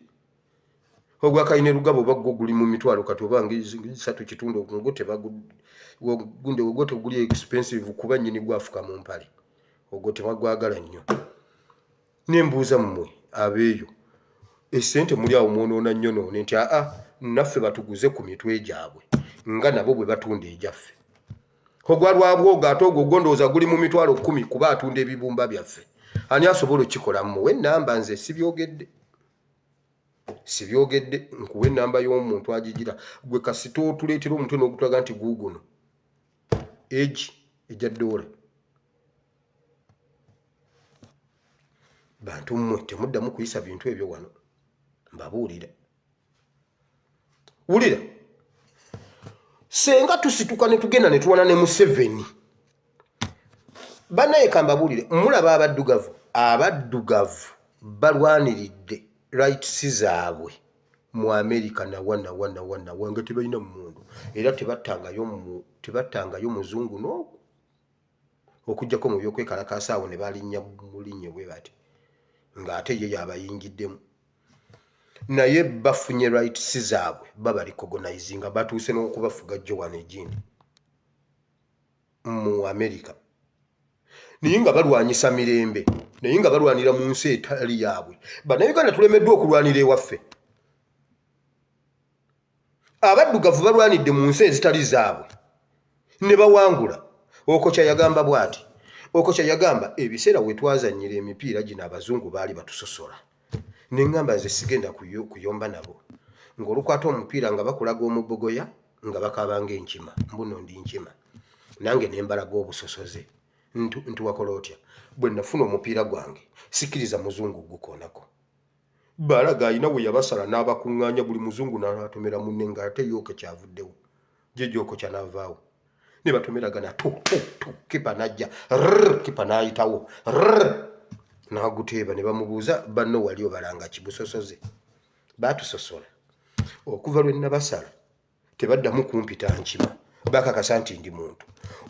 Ogwa Kayine Rugaba oba gwo guli mu mitwalo kati oba ngisatu kitundu ogwo tebagugunde ogwo teguli expensive kuba nnyini gwafuka mu mpale ogwo tebagwagala nnyo. Nembuuza mmwe abeeyo esente muli awo mwonoona nnyo noone nti aa naffe batuguze ku mitwe gyabwe nga nabo bwe batunda egyaffe. Ogwa Lwabwogo ate ogwo gwo ndowooza guli mu mitwalo kkumi kuba atunda ebibumba byaffe. Ani asobola okukikola mmuwe ennamba nze sibyogedde. Sibyogedde nkuwe ennamba y'omuntu agigira gwe kasita otuleetera omutwe n'ogutulaga nti guuguno egi egya ddoola. Bantu mmwe temuddamu kuyisa bintu ebyo wano mbabuulira. Wulira senga tusituka ne tugenda ne tuwana ne Museveni. Banaye kambabuulire, mulaba abaddugavu, abaddugavu balwaniridde rights zaabwe mu America nawa nawa nawa nawa nga tebalina mmundu era tebattangayo muzungu n'oku okuggyako mu by'okwekalakaasa awo ne balinnya mulinnyo bwe bati ng'ate ye yabayingiddemu. Naye bafunye rights zaabwe baba recognizinga batuuse n'okubafuga jjo wano egindi mu America naye nga balwanyisa mirembe naye nga balwanira mu nsi etali yaabwe. Bannayuganda tulemeddwa okulwanira ewaffe. Abaddugavu balwanidde mu nsi ezitali zaabwe ne bawangula. Okocha yagamba bw'ati, Okocha yagamba ebiseera we twazannyira emipiira gino abazungu baali batusosola. Ne ŋŋamba nze sigenda kuyomba nabo. Ng'olukwata omupiira nga bakulaga omubogoya nga bakaaba ng'enkima mbuno ndi nkima. Nange ne mbalaga obusosoze. Nti wakola otya? Bwe nafuna omupiira gwange sikkiriza muzungu kugukoonako. Balaga alina we yabasala n'abakuŋŋaanya buli muzungu n'atomera munne ng'ate ye Okocha avuddewo. Jjajja Okocha n'avaawo. Ne batomeragana tu tu tu kipa n'ajja rrr kipa n'ayitawo rrr n'aguteeba ne bamubuuza banno wali obalanga ki busosoze. Baatusosola. Okuva lwe nabasala tebaddamu kumpita nkima bakakasa nti ndi muntu.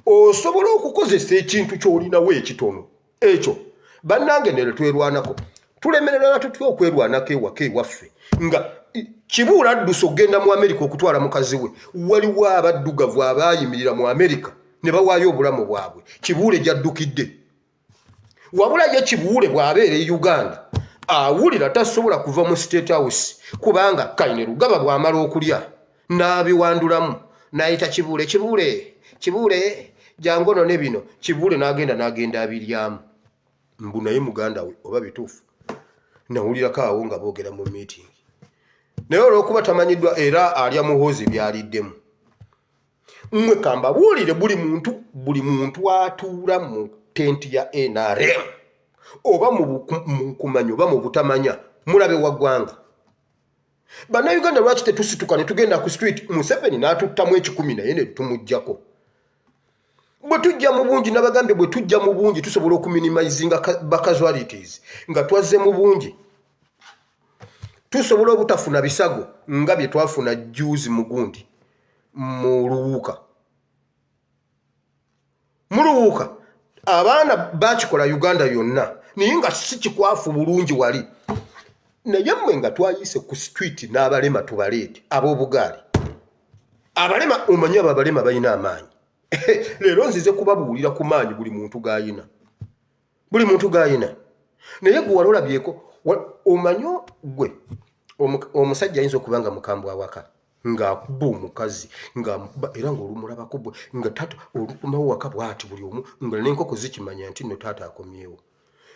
Osobola okukozesa ekintu ky'olinawo ekitono ekyo bannange ne twerwanako tulemererwa tutya okwerwanako ewaka ewaffe nga Kibuule adduse okugenda mu Amerika okutwala mukazi we. Waliwo abaddugavu abaayimirira mu Amerika ne bawaayo obulamu bwabwe Kibuule gy'addukidde. Wabula ye Kibuule bw'abeera e Uganda awulira tasobola kuva mu State House kubanga Kainerugaba bw'amala okulya n'abiwandulamu n'ayita Kibuule, Kibuule, Kibuule jangu onone bino. Kibuule n'agenda n'agenda abiryamu mbu naye muganda we oba bituufu. Nawulirako awo nga boogera mu meeting naye olw'okuba tamanyiddwa era alya Muhoozi by'aliddemu. Mmwe kambabuulire buli muntu buli muntu atuula mu tenti ya NRM oba mu kumanya oba mu butamanya mulabe wa ggwanga. Bannayuganda lwaki tetusituka ne tugenda ku street Museveni n'atuttamu ekikumi naye ne tumuggyako. Bwe tujja mu bungi nabagambye bwe tujja mu bungi tusobola okuminimizinga ba casualties nga twazze mu bungi. Tusobola obutafuna bisago nga bye twafuna jjuuzi mu gundi mu Luwuuka. Mu Luwuuka abaana baakikola Uganda yonna naye nga si kikwafu bulungi wali. Naye mmwe nga twayise ku street n'abalema tubaleete ab'obugaali. Abalema omanyi abo abalema balina amaanyi. Leero nzize kubabuulira ku maanyi buli muntu g'ayina. Buli muntu g'ayina. Naye gwe wali olabyeko omanyi gwe omusajja ayinza okuba nga mukambwe awaka ng'akuba omukazi ng'amukuba era ng'olumulabako bwe nga taata olukomawo waka bw'ati buli omu nga n'enkoko zikimanya nti nno taata akomyewo.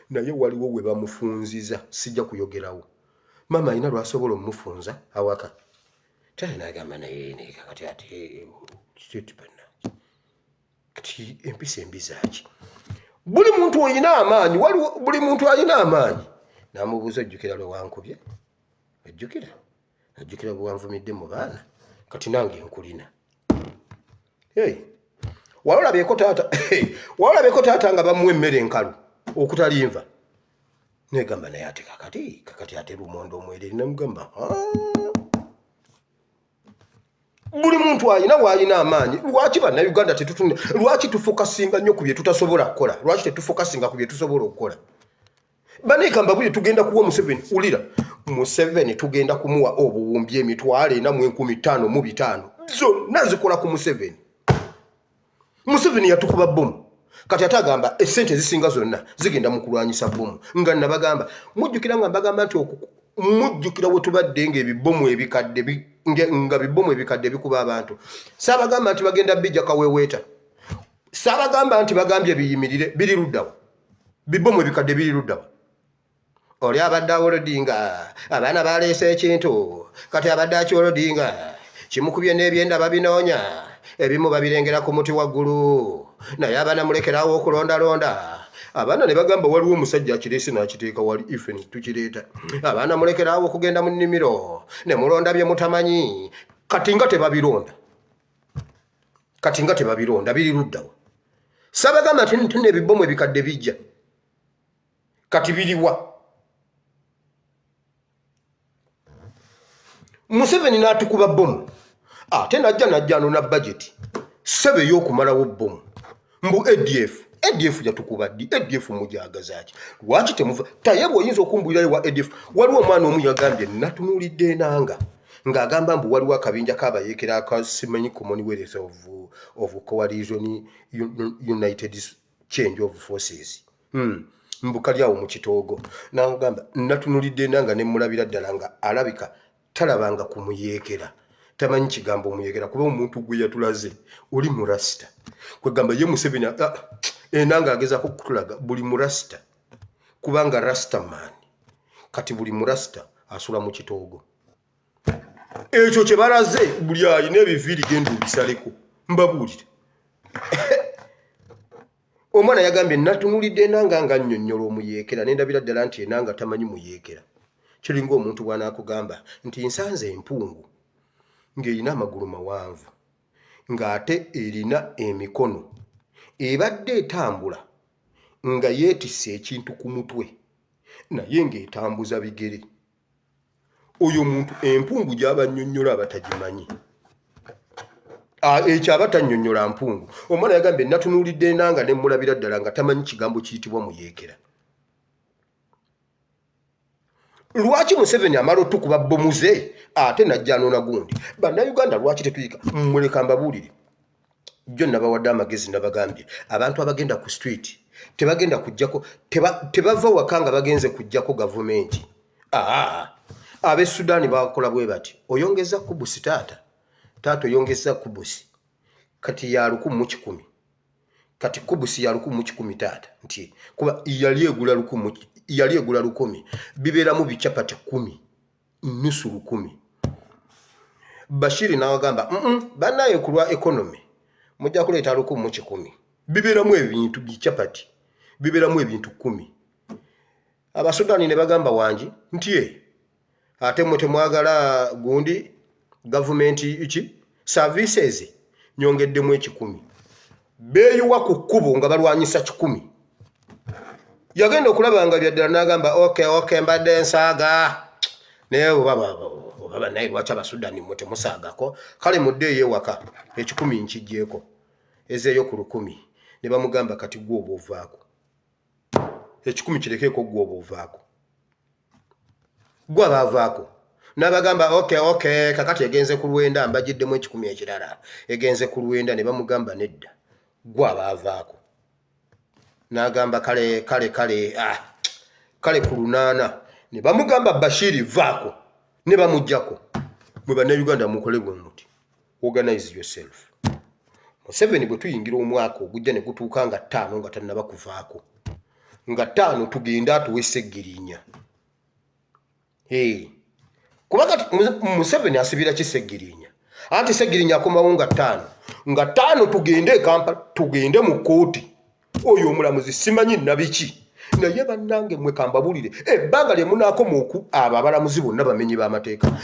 Naye waliwo we bamufunziza sijja kuyogerawo. Maama alina lw'asobola omufunza awaka. Taata n'agamba naye naye kakati ate kiti bannange kati empisa embi zaaki? Buli muntu olina amaanyi waliwo buli muntu alina amaanyi. N'amubuuza ojjukira lwe wankubye? Ojjukira? Ojjukira bwe wanvumidde mu baana? Kati nange nkulina. Hey. Wali olabyeko taata wali olabyeko taata nga bamuwa emmere enkalu okutali nva? Negamba naye ate kakati kakati ate lumonde omwerere namugamba. Buli muntu alina waalina amaanyi. Lwaki Bannayuganda tetutunda? Lwaki tufokasinga nnyo ku bye tutasobola kukola? Lwaki tetufokasinga ku bye tusobola okukola? Baneeka mbabulire, tugenda kuwa Museveni, wulira, Museveni tugenda kumuwa obuwumbi 405,500, zonna zikola ku Museveni. Museveni yatukuba bbomu, kati ate agamba esente ezisinga zonna zigenda mu kulwanyisa bbomu. Nga nabagamba, mujjukira nga mbagamba nti mujjukira we tubadde nga ebibomu ebikadde nga bibomu ebikadde bikuba abantu? Saabagamba nti bagenda bijja kaweweeta? Saabagamba nti bagambye biyimirire? Biri luddawa? Bibomu ebikadde biri luddawa? Oli abadde awolodinga abaana baleese ekintu, kati abadde akyolodinga kimukubye n'ebyenda babinoonya, ebimu babirengera ku muti waggulu. Naye abaana mulekerawo okulondalonda. Abaana ne bagamba waliwo omusajja akireese n'akiteeka wali, ife tukireeta. Abaana mulekerawo okugenda mu nnimiro ne mulonda bye mutamanyi. Kati nga tebabironda, kati nga tebabironda, biri luddawa? Sabagamba nti ntuna ebibomu ebikadde bijja? Kati biriwa? Museveni n'atukuba bbomu, ate najja anona bajeti sebe ey'okumalawo bbomu, mbu ADF. ADF yatukuba ddi? ADF mujagazaki? Lwaki temuva taye? Bw'oyinza okumbulirayo wa ADF. Waliwo omwana omu yagambye, natunuulidde enanga ng'agamba mbu waliwo akabinja k'abayeekera akasimanyi Commonwealth of Coalition United Change of Forces, Mbu kali awo mu kitoogo. Nagamba natunulidde enanga ne mulabira ddala nga alabika talabanga ku muyeekera, tamanyi kigambo omuyeekera, kuba omuntu gwe yatulaze oli murasita. Kwegamba ye Museveni, ah, enanga agezaako kutulaga buli murasita, kubanga rastaman kati buli murasita asula mu kitoogo. Ekyo kye balaze, buli alina ebiviiri genda obisaleko. Mbabuulire, omwana yagambye natunulidde enanga nga nnyonnyola omuyeekera, nendabira ddala nti enanga tamanyi muyeekera. Kiringa omuntu bw'anaakugamba nti nsanze empungu ng'erina amagulu mawanvu ng'ate erina emikono, ebadde etambula nga yeetisse ekintu ku mutwe naye ng'etambuza bigere. Oyo omuntu empungu gy'aba annyonnyola aba tagimanyi. Ekyo aba tannyonnyola mpungu. Omwana yagambye natunuulidde enanga ne mmulabira ddala nga tamanyi kigambo kiyitibwa muyeekera. Lwaki Museveni amala otukuba bbomu ze ate najja anoona gundi? Bannayuganda, lwaki tetuyika? Muleka mbabuulire, jjo nabawadde amagezi, nabagambye abantu abagenda ku street tebagenda kujjako, tebava waka nga bagenze kujjako gavumenti. Aa, ab'e Sudaani bakola bwe bati: oyongeza kubusi, taata, taata, oyongeza kubusi, kati ya 1100, kati kubusi ya 1100, taata, nti kuba yali egula 1000, yali egula 1000, bibeeramu bicapati 10, nusu 1000. Bashiri n'agamba, bannaye ku lwa economy mujja kuleeta 1100, bibeeramu ebintu bicapati, bibeeramu ebintu 10." Abasudaani ne bagamba, wangi, nti e ate mmwe temwagala gundi gavumenti ki services, nyongeddemu 100. Beeyiwa ku kkubo nga balwanyisa 100. Yagenda okulaba nga byaddala, n'agamba, Okay, mbadde nsaaga, naye oba bannaye, lwaki Abasudaani mmwe temusaagako? Kale muddeeyo ewaka, 100 nkiggyeko, ezeeyo ku 1000." Ne bamugamba, kati gwe oba ovaako, 100 kirekeeko, gwe oba ovaako, gwe aba avaako. N'abagamba, Okay, kakati egenze ku 900, mbagiddemu 100 ekirala, egenze ku 900." Ne bamugamba, nedda, gwe aba avaako. N'agamba, kale kale kale, ah, kale ku 800. Ne bamugamba, Bashiri vaako. Ne bamugjako. Mwe Bannayuganda mukole bwe muti: organize yourself. Museveni bwe tuyingira omwaka ogujja ne gutuuka nga 5 nga tannaba kuvaako, nga 5, tugende atuwe Seggirinya. Kuba kati Museveni asibira ki Seggirinya? Anti Seggirinya akomawo nga 5, nga 5 tugende e Kampala, tugende mu kkooti. Oyo omulamuzi simanyi nabiki, naye bannange mwe kambabulire, ebbanga lye munaakoma oku abo abalamuzi bonna bamenyi b'amateeka.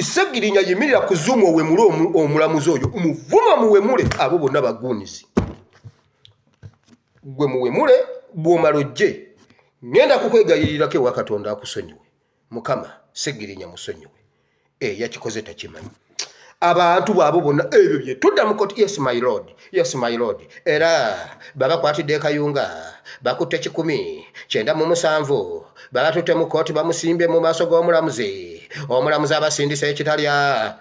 Seggirinya yimirira ku Zoom owemule omulamuzi oyo, muvuma, muwemule abo bonna baguunizi. Gwe muwemule, bw'omala ojje ŋŋenda kukwegayirirako ewa Katonda akusonyiwe. Mukama, Seggirinya musonyiwe. E, yakikoze takimanyi. Abantu bwabo bonna ebyo bye tudda mu koti. Yes my lord, yes my lord. Era babakwatidde Kayunga, bakutte 197, babatutte mu kooti, bamusimbye mu maaso g'omulamuzi, omulamuzi abasindisa ekitalya.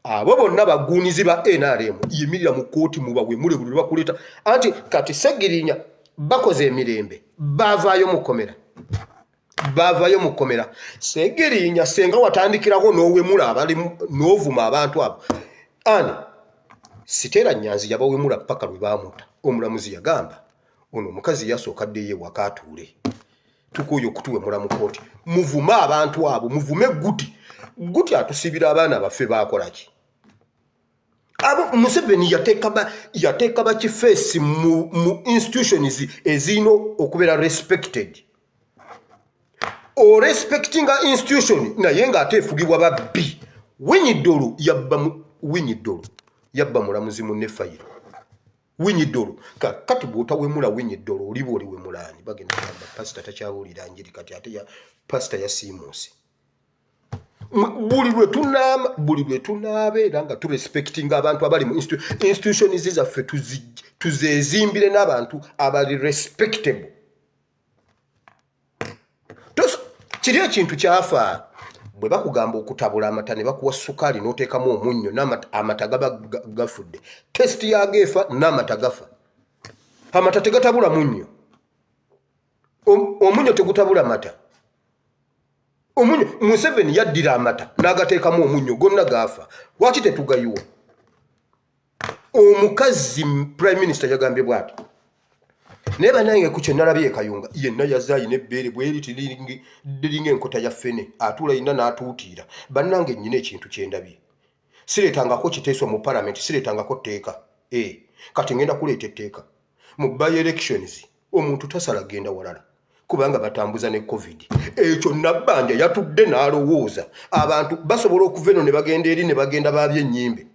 Abo bonna baguunizi ba NRM. Yimirira mu kooti, mubawemule buli lwebakuleeta. Anti kati Segirinya bakoze emirembe, bavaayo mu kkomera, bavayo mu kkomera. Segirinya senga watandikirawo n'owemula abali n'ovuma abantu abo. Ani Siteera Nyanzi yabawemula paka lwe baamuta. Omulamuzi yagamba ono omukazi yasooka addeyo ewaka atuule, tukooye okutuwemula mu kooti. Muvume abantu abo, muvume Guti. Guti atusibira abaana baffe, baakolaki abo? Museveni yateeka bakifeesi mu institutions ezirina okubeera respected. Orespectinga institution naye ng'ate efugibwa babbi. Winyi Dollo yabba, Winyi Dollo yabba mulamuzi munne fayiro. Winyi Dollo kati bw'otawemula Winyi Dollo, oliba oliwemulaani? Bagenda kugamba pasita takyabuulira njiri kati, ate ya pasita yasiimuuse. Buli lwe tunaabeera nga turespectinga abantu abali mu institutions zaffe, tuzeezimbire n'abantu abali respectable. Kiri ekintu kyafa bwe bakugamba okutabula amata ne bakuwa sukaali n'oteekamu omunnyo, amata gaba gafudde, taste yago efa n'amata gafa. Amata tegatabula munnyo, omunnyo tegutabula mata. Omunnyo, Museveni yaddira amata n'agateekamu omunnyo, gonna gaafa. Lwaki tetugayiwa? Omukazi prime minister yagambye bwati, naye bannange ku kyenalabye Kayunga yenna yazze ayina ebbeere bweri liringa enkota ya ffene, atuula yenna n'atuutiira. Bannange, nnyina ekintu kyendabye, sireetangako kiteeso mu palamenti, sireetangako tteeka. E kati ngenda kuleeta etteeka mu by elections, omuntu tasala genda walala kubanga batambuza ne COVID. Ekyo Nabbanja yatudde n'alowooza abantu basobola okuva eno ne bagenda eri ne bagenda baabya ennyimbe,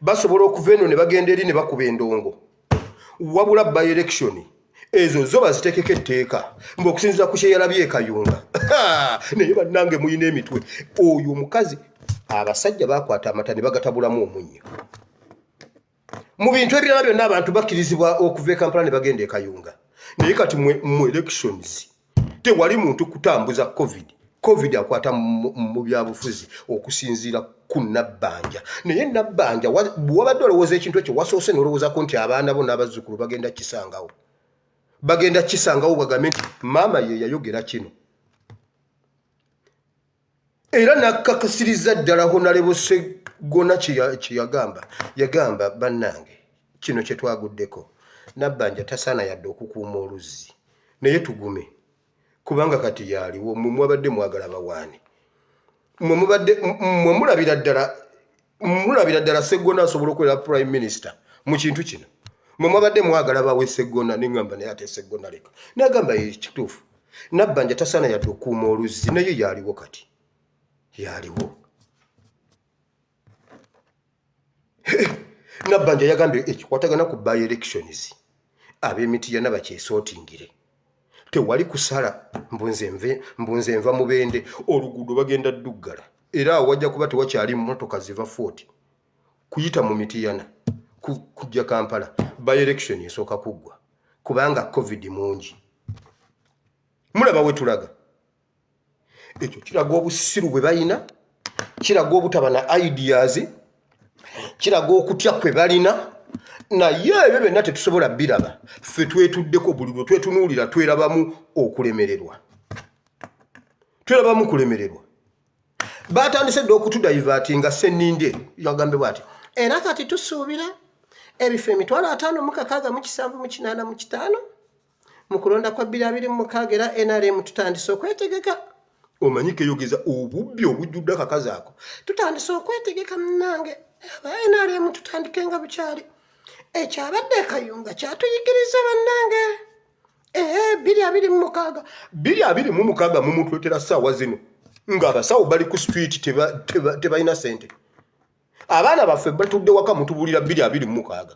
basobola okuva eno ne bagenda eri ne bakuba endongo, wabula by election ezo zo baziteekeko etteeka mbu okusinziira ku kyeyalabye Ekayunga. Naye bannange, muyina emitwe. Oyo omukazi, abasajja bakwata amata ne bagatabulamu omunnyo. Mu bintu ebirala byonna abantu bakkirizibwa okuva e Kampala ne bagenda e Kayunga, naye kati mu elections tewali muntu kutambuza COVID. COVID akwata mu byabufuzi okusinziira ku Nabbanja. Naye Nabbanja, bwewabadde olowooza ekintu ekyo, wasoose nolowoozako nti abaana bo n'abazzukulu bagenda kisangawo, bagenda kisangawo bagambe nti maama ye yayogera kino. Era nakakasiriza ddala Honorable Segona kyeyagamba. Yagamba, bannange, kino kye twaguddeko, Nabbanja tasaana yadde okukuuma oluzzi, naye tugume kubanga kati yaliwo. Mwe mwabadde mwagala bawaani, mwe mubadde mwe mulabira ddala, mulabira ddala Seggona asobola okubeera prime minister mu kintu kino. Mwe mwabadde mwagala bawe Seggona, neŋŋamba naye ate Seggona leka. Nagamba ye kituufu, Nabbanja tasaana yadde okukuuma oluzzi, naye yaliwo kati, yaliwo. Nabbanja yagambye ekikwatagana ku by elections, ab'emitiyana bakyesootingire, tewali kusala mbunze nva Mubende, oluguudo bagenda dduggala, era awo wajja kuba tewakyali mmotoka ziva Fort kuyita mu Mitiyana kujja Kampala. By election esooka kuggwa kubanga COVID mungi. Mulaba we tulaga, ekyo kiraga obusiru bwe balina, kiraga obutaba na ideas, kiraga okutya kwe balina. Naye ebyo byonna tetusobola biraba ffe, twetuddeko. Buli lwe twetunuulira twerabamu okulemererwa, twerabamu kulemererwa. Batandise dda okutudivertinga. Seninde yagambe bwati, era kati tusuubira ebifo 56,785 mu kulonda kwa 2026, era NRM tutandise okwetegeka. Omanyi keyogeza obubbi obujjudde akakazi ako. Tutandise okwetegeka munange, aba NRM tutandike nga bukyali. Ekyabadde Ekayunga kyatuyigiriza bannange. Ee, 2026, 2026 mumutwetera ssaawa zino ng'abasawo bali ku street, tebalina sente, abaana baffe batudde waka, mutubulira 2026.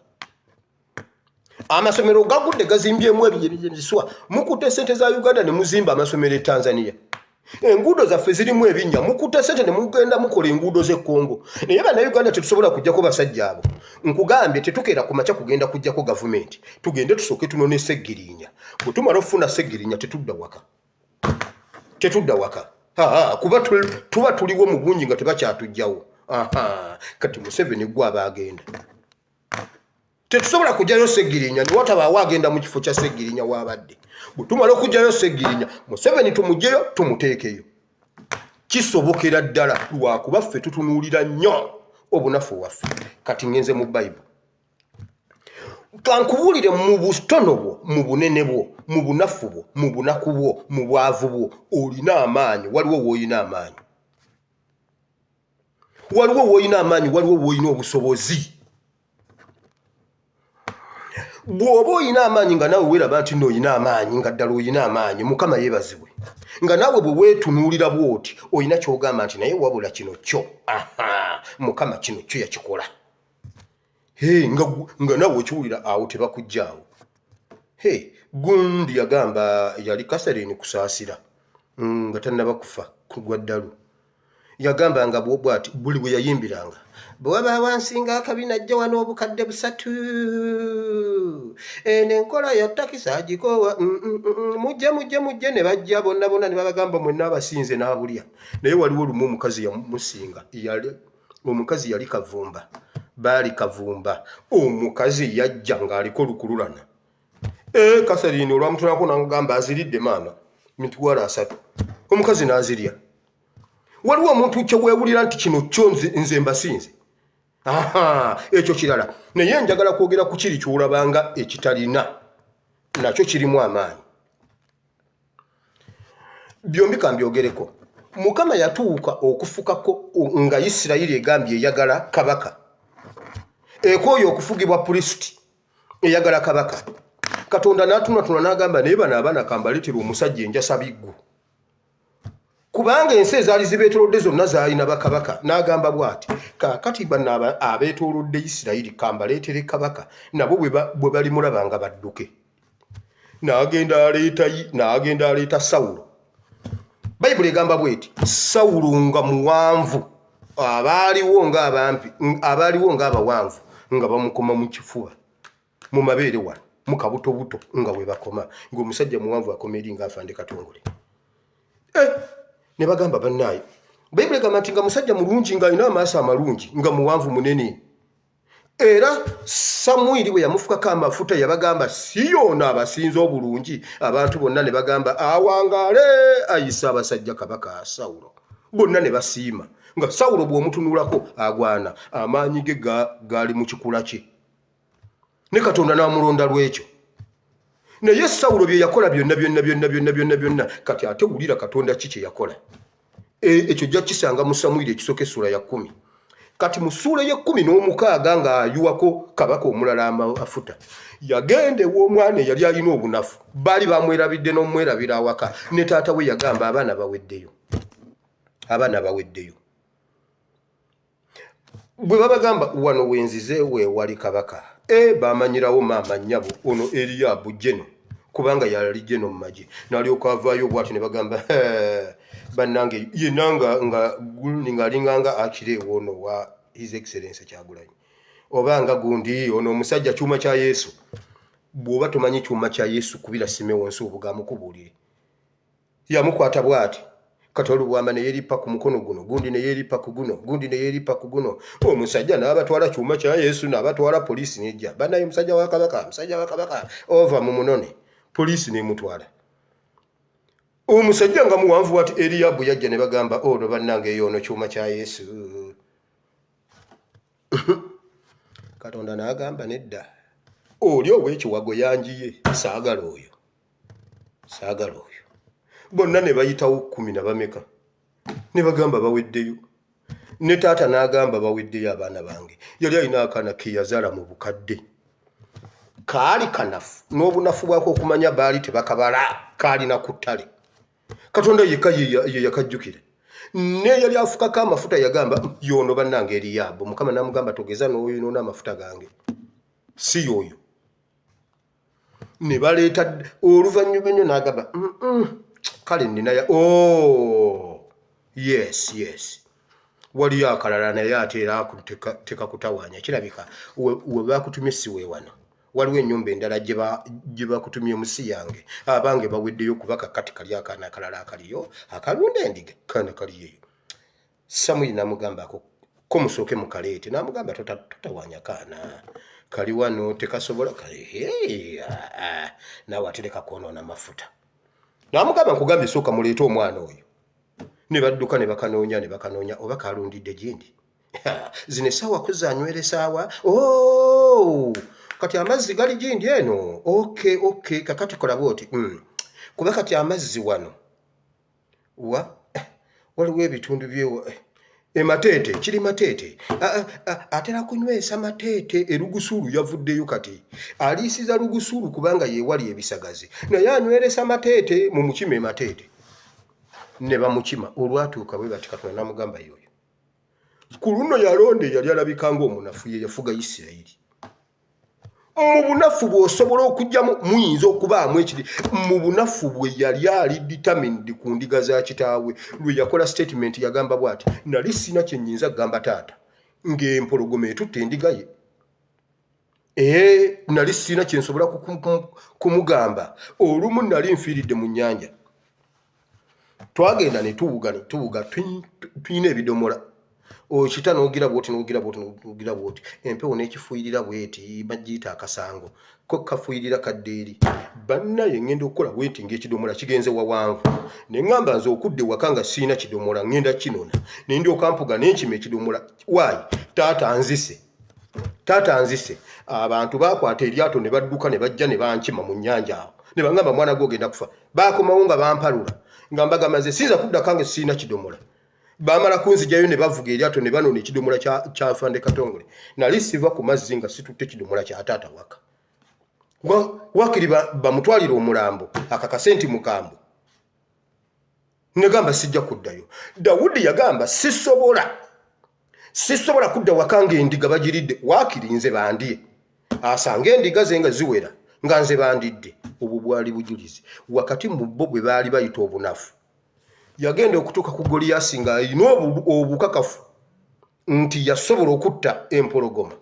Amasomero gagudde, gazimbyemu ebiswa, mukutte sente za Uganda ne muzimba amasomero e Tanzania. Enguudo zaffe zirimu ebinnya, mukutte sente ne mugenda mukola enguudo z'e Congo, naye Bannayuganda tetusobola kujjako basajja abo. Nkugambye, tetukeera ku makya kugenda kujjako gavumenti. Tugende tusooke tunone Seggirinya. Bwe tumala okufuna Seggirinya, tetudda waka, tetudda waka, kuba tuba tuliwo mu bungi nga tebakyatujjawo. Kati Museveni gwe aba agenda, tetusobola kujjayo Segirinya niwatabaawo agenda mu kifo kya Segirinya waabadde. Bwe tumala okujjayo Segirinya, Museveni tumugyeyo tumuteekeyo. Kisobokera ddala, lwakuba ffe tutunuulira nnyo obunafu waffe. Kati ngenze mu Bayibuli, kankubuulire. Mu butono bwo, mu bunene bwo, mu bunafu bwo, mu bunaku bwo, mu bwavu bwo, olina amaanyi. Waliwo w'olina amaanyi, waliwo w'olina amaanyi, waliwo w'olina obusobozi. Bw'oba olina amaanyi nga naawe weeraba nti nno olina amaanyi, nga ddala olina amaanyi, Mukama yeebazibwe, nga naawe bwe weetunuulira bw'oti olina ky'ogamba nti, "Naye wabula kino kyo, aha, Mukama kino kyo yakikola." Hey, nga naawe okiwulira, awo tebakuggyaawo. Hey, gundi yagamba, yali Catherine Kusaasira nga tannaba kufa kugwa ddalu, yagamba nga bwati buli bwe yayimbiranga, "Bwe waba wansinga akabi najja wano 300,000, eno enkola ya takisi agikowa, mujje, mujje, mujje." Ne bajja bonna bonna ne babagamba, "Mwenna abasinze n'abulya." Naye waliwo lumu omukazi yamusinga, yali omukazi yali Kavumba, baali Kavumba. Omukazi yajja ng'aliko lukululana. E, Catherine olwamutunako nagamba, "Aziridde maama 30,000." Omukazi n'azirya. Waliwo omuntu kyeweewulira nti kino kyo nze mbasinze. Aha, ekyo kirala, naye njagala kwogera ku kiri kyolabanga ekitalina, nakyo kirimu amaanyi. Byombi kambyogereko. Mukama yatuuka okufukako nga Isirayiri egambye eyagala kabaka, ekooyo okufugibwa pulisiti, eyagala kabaka. Katonda n'atunatuna n'agamba, "Naye bano abaana kambaleetera omusajja enjasabiggu," kubanga ensi ezaali zibeetoolodde zonna zaalina bakabaka. N'agamba bw'ati, "Kaakati bano abeetoolodde Isirayiri kambaleetere kabaka, nabo bwe balimulaba nga badduke." N'agenda aleeta Sawulo. Bayibuli egamba bweti, Sawulo nga muwanvu, abaaliwo ng'abampi, abaaliwo ng'abawanvu nga bamukoma mu kifuba, mu mabeere wano, mu kabutobuto nga we bakoma, ng'omusajja muwanvu akoma eri ng'afande Katongole. Eh, ne bagamba, "Bannaayo." Bayibuli egamba nti nga musajja mulungi, ng'alina amaaso amalungi, nga muwanvu munene. Era Samwiri bwe yamufukako amafuta yabagamba, "Si yoono abasinze obulungi?" Abantu bonna ne bagamba, "Awangaale ayise abasajja kabaka Sawulo." Bonna ne basiima. Nga Sawulo bw'omutunulako agwana, amaanyi ge gaali mu kikula kye, ne Katonda n'amulonda lw'ekyo. Naye Sawulo bye yakola byonna byonna byonna byonna byonna byonna, kati ate wulira Katonda ki kye yakola. Ekyo ojja kisanga mu Samwiri ekisooka essula ya 10. Kati mu ssuula y'e16 ng'ayiwako kabaka omulala amafuta, yagenda ew'omwana eyali alina obunafu. Baali bamwerabidde n'omwerabira awaka, ne taata we yagamba, "Abaana baweddeyo, abaana baweddeyo." Bwe babagamba, "Wano wenzize weewali kabaka," e bamanyirawo, maama nnyabo ono Eriyaabu jeno, kubanga yali jeno mu magye. N'alyoka avaayo bw'ati ne bagamba, "Bannange, yenna nga nga gundi ng'alinganga akira ewoono wa His Excellence Kyagulanyi, oba nga gundi ono omusajja Kyuma kya Yesu." Bw'oba tomanyi Kyuma kya Yesu, kubira Simewo Nsuubuga amukubuulire. Yamukwata bw'ati kati olubwama ne yeeripa ku mukono guno, gundi ne yeeripa ku guno, gundi ne yeeripa ku guno. Omusajja n'abatwala, Kyuma kya Yesu n'abatwala. Poliisi nejja, "Bannaye, musajja wa kabaka, musajja wa kabaka ova mu munone." Poliisi n'emutwala. Omusajja nga muwanvu ati Eriyabu yajja ne bagamba, "Ono bannange, eyo ono Kyuma kya Yesu." Katonda n'agamba, "Nedda, oli ow'ekiwago yanjiye, saagala oyo, saagala oyo." Bonna ne bayitawo 12 ne bagamba, "Baweddeyo." Ne taata n'agamba, "Baweddeyo abaana bange." Yali alina akaana ke yazaala mu bukadde, kaali kanafu n'obunafu bwako okumanya baali tebakabala, kaalina ku ttale. Katonda yekka ye yakajjukira. Ne yali afukako amafuta yagamba, "Yono bannange Eriyaabu." Mukama n'amugamba, "Togeza n'oyonoona amafuta gange, si yoyo." Ne baleeta oluvannyuma ennyo n'agamba, Kale nnina oh yes yes, waliyo akalala naye ate era tekakutawaanya. Kirabika we bakutumye si we wano, waliwo ennyumba endala gye bakutumye mu si yange. Abange baweddeyo kuba kakati kali akaana akalala akaliyo akalunda endiga, kaana kaliyo eyo. Samwiri n'amugamba ko musooke mukaleete. N'amugamba totawaanya kaana kali wano, tekasobola naawe atereka kwonoona mafuta. N'amugamba nkugambye sooka muleete omwana oyo. Ne badduka ne bakanoonya ne bakanoonya, oba kalundidde gindi zino essaawa kuzanywera esaawa. Oh! Kati amazzi gali gindi eno. Okay, okay, kakati kola bwoti, Kuba kati amazzi wano wa waliwo ebitundu byewa emateete, kiri Mateete, atera kunywesa Mateete Erugusulu. Yavuddeyo kati aliisiza Lugusulu kubanga yewali ebisagazi, naye anyweresa Mateete mu mukima emateete. Ne bamukima. Olwatuuka bwe bati, Katonda namugamba yoyo ku luno yalonde yali alabika ng'omunafu, ye yafuga Isirayiri. Mu bunafu bw'osobola okugyamu muyinza okubaamu ekiri mu bunafu bwe yali ali determined ku ndiga za kitaawe. Lwe yakola statement yagamba bw'ati, nali sina kye nnyinza kugamba taata ng'empologoma etutta endiga ye. Ee, nali sina kye nsobola kumugamba. Olumu nali nfiiridde mu nnyanja, twagenda ne tuwuga ne tuwuga, tulina ebidomola, okita n'ogira bwoti n'ogira bwoti n'ogira bwoti, empewo n'ekifuuyirira bweti, bagiyita akasango ko kafuuyirira kadde eri. Bannaye, ŋŋenda okukola bweti ng'ekidomola kigenze wawanvu, ne ŋŋamba nze okudda ewaka nga sirina kidomola, ŋŋenda kinona. Ne ndyoka mpuga ne nkima ekidomola. Waayi, taata nzise, taata nzise. Abantu baakwata eryato ne badduka ne bajja ne bankima mu nnyanja awo, ne baŋŋamba mwana gwe ogenda kufa. Baakomawo nga bampalula nga mbagamba nze siyinza kuddaka nga sirina kidomola. Baamala kunzijayo ne bavuga eryato ne banona ekidomola kya Afande Katongole. Nali siva ku mazzi nga situtte kidomola kya taata waka. Wakiri bamutwalire omulambo akakase nti mukambwe. Negamba sijja kuddayo. Dawudi yagamba sisobola, sisobola kudda waka ng'endiga bagiridde, waakiri nze bandye. Asanga endiga ze nga ziwera nga nze bandidde. Obwo bwali bujulizi wakati mu bo bwe baali bayita obunafu. Yagenda okutuuka ku Goliyasi ng'alina obukakafu nti yasobola okutta empologoma.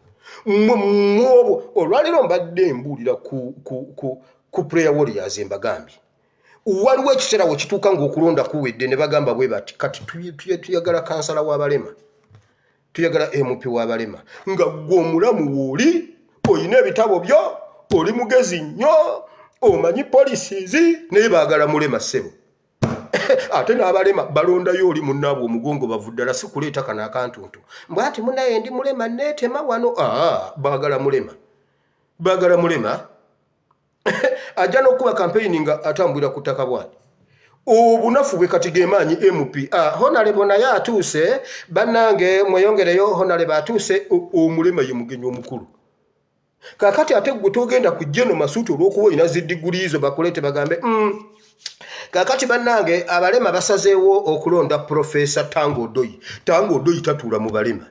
Mwobwo olwaleero mbadde mbuulira ku prayer warriors, mbagambye waliwo ekiseera we kituuka ng'okulonda kuwedde ne bagamba bwe bati, kati tuyagala kansala w'abalema, tuyagala MP w'abalema. Nga ggwe omulamu wooli, olina ebitabo byo, oli mugezi nnyo, omanyi policies, naye baagala mulema. Ssebo, ate n'abalema balondayo oli munnaabwe omugongo bavu ddala, si kuleeta kano akantuntu mbw ati munaye ndi mulema neetema wano. Aa, baagala mulema, baagala mulema ajja n'okuba kampeyini nga atambulira ku ttaka bwati. Obunafu bwe kati gemaanyi. MP, ah, honorable naye atuuse. Bannange mweyongereyo, honorable atuuse. Omulema ye mugenyi omukulu. Kakati ate gwe togenda ku jeno masuuti olw'okuba olina zidiguli zo, bakuleete bagambe, Kakati bannange abalema basazeewo okulonda Profesa Tango Odoyi. Tango Odoyi tatuula mu balema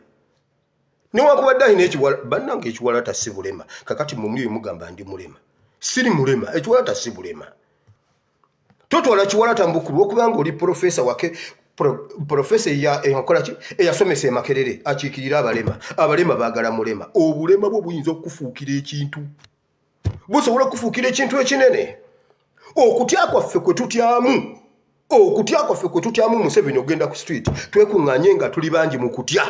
newankubadde alina ekiwala. Bannange, ekiwalata si bulema. Kakati mumuli mugamba ndi mulema, siri mulema. Ekiwalata si bulema. Totwala kiwalata mbukulu okubanga oli profesa wake, profesa eyakola ki, eyasomesa emakerere, akiikirira abalema. Abalema baagala mulema. Obulema bwo buyinza okufuukira ekintu, busobola okufuukira ekintu ekinene. Okutya kwaffe kwe tutyamu, okutya kwaffe kwe tutyamu Museveni ogenda ku street, twekuŋŋaanye nga tuli bangi mu kutya.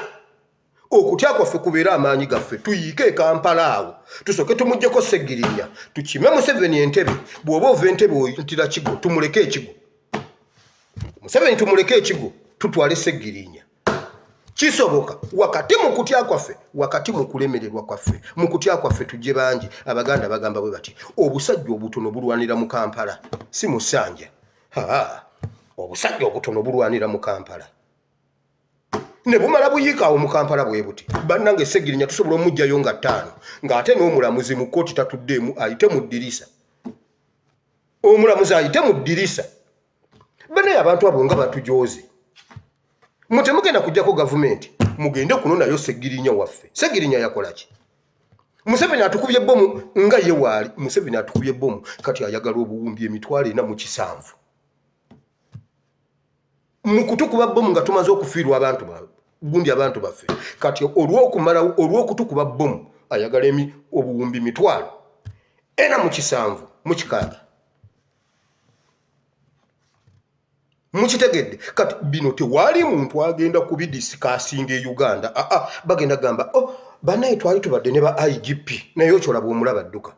Okutya kwaffe kubeere amaanyi gaffe, tuyiike e Kampala awo, tusooke tumuggyeko Segirinya, tukime Museveni entebe. Bw'oba ova entebe oyitira kigo, tumuleke ekigo Museveni, tumuleke ekigo, tutwale Segirinya. Kisoboka wakati mu kutya kwaffe, wakati mu kulemererwa kwaffe, mu kutya kwaffe tujje bangi. Abaganda bagamba bwe bati, obusajja obutono bulwanira mu Kampala, si mu ssanja. Obusajja obutono bulwanira mu Kampala ne bumala buyiika awo mu Kampala bwe buti. Bannange, Segirinya tusobola omuggyayo nga ttaano, ng'ate n'omulamuzi mu kkooti tatuddeemu, ayite mu ddirisa, omulamuzi ayite mu ddirisa. Banaye abantu abo nga batujooze. Mwe temugenda kujjako gavumenti, mugende kunonayo Segirinya waffe. Segirinya yakola ki? Museveni atukubye bomu nga ye waali. Museveni atukubye bomu, kati ayagala obuwumbi 407,000. Mu kutukuba bbomu nga tumaze okufiirwa abantu gundi abantu baffe. Kati olw'okumala olw'okutukuba bbomu ayagala obuwumbi 476,000. Mukitegedde? Kati bino tewali muntu agenda kubidisikasinga e Uganda. Aa, bagenda gamba, oh, banaye twali tubadde ne ba IGP, naye Ochola bwomulaba dduka.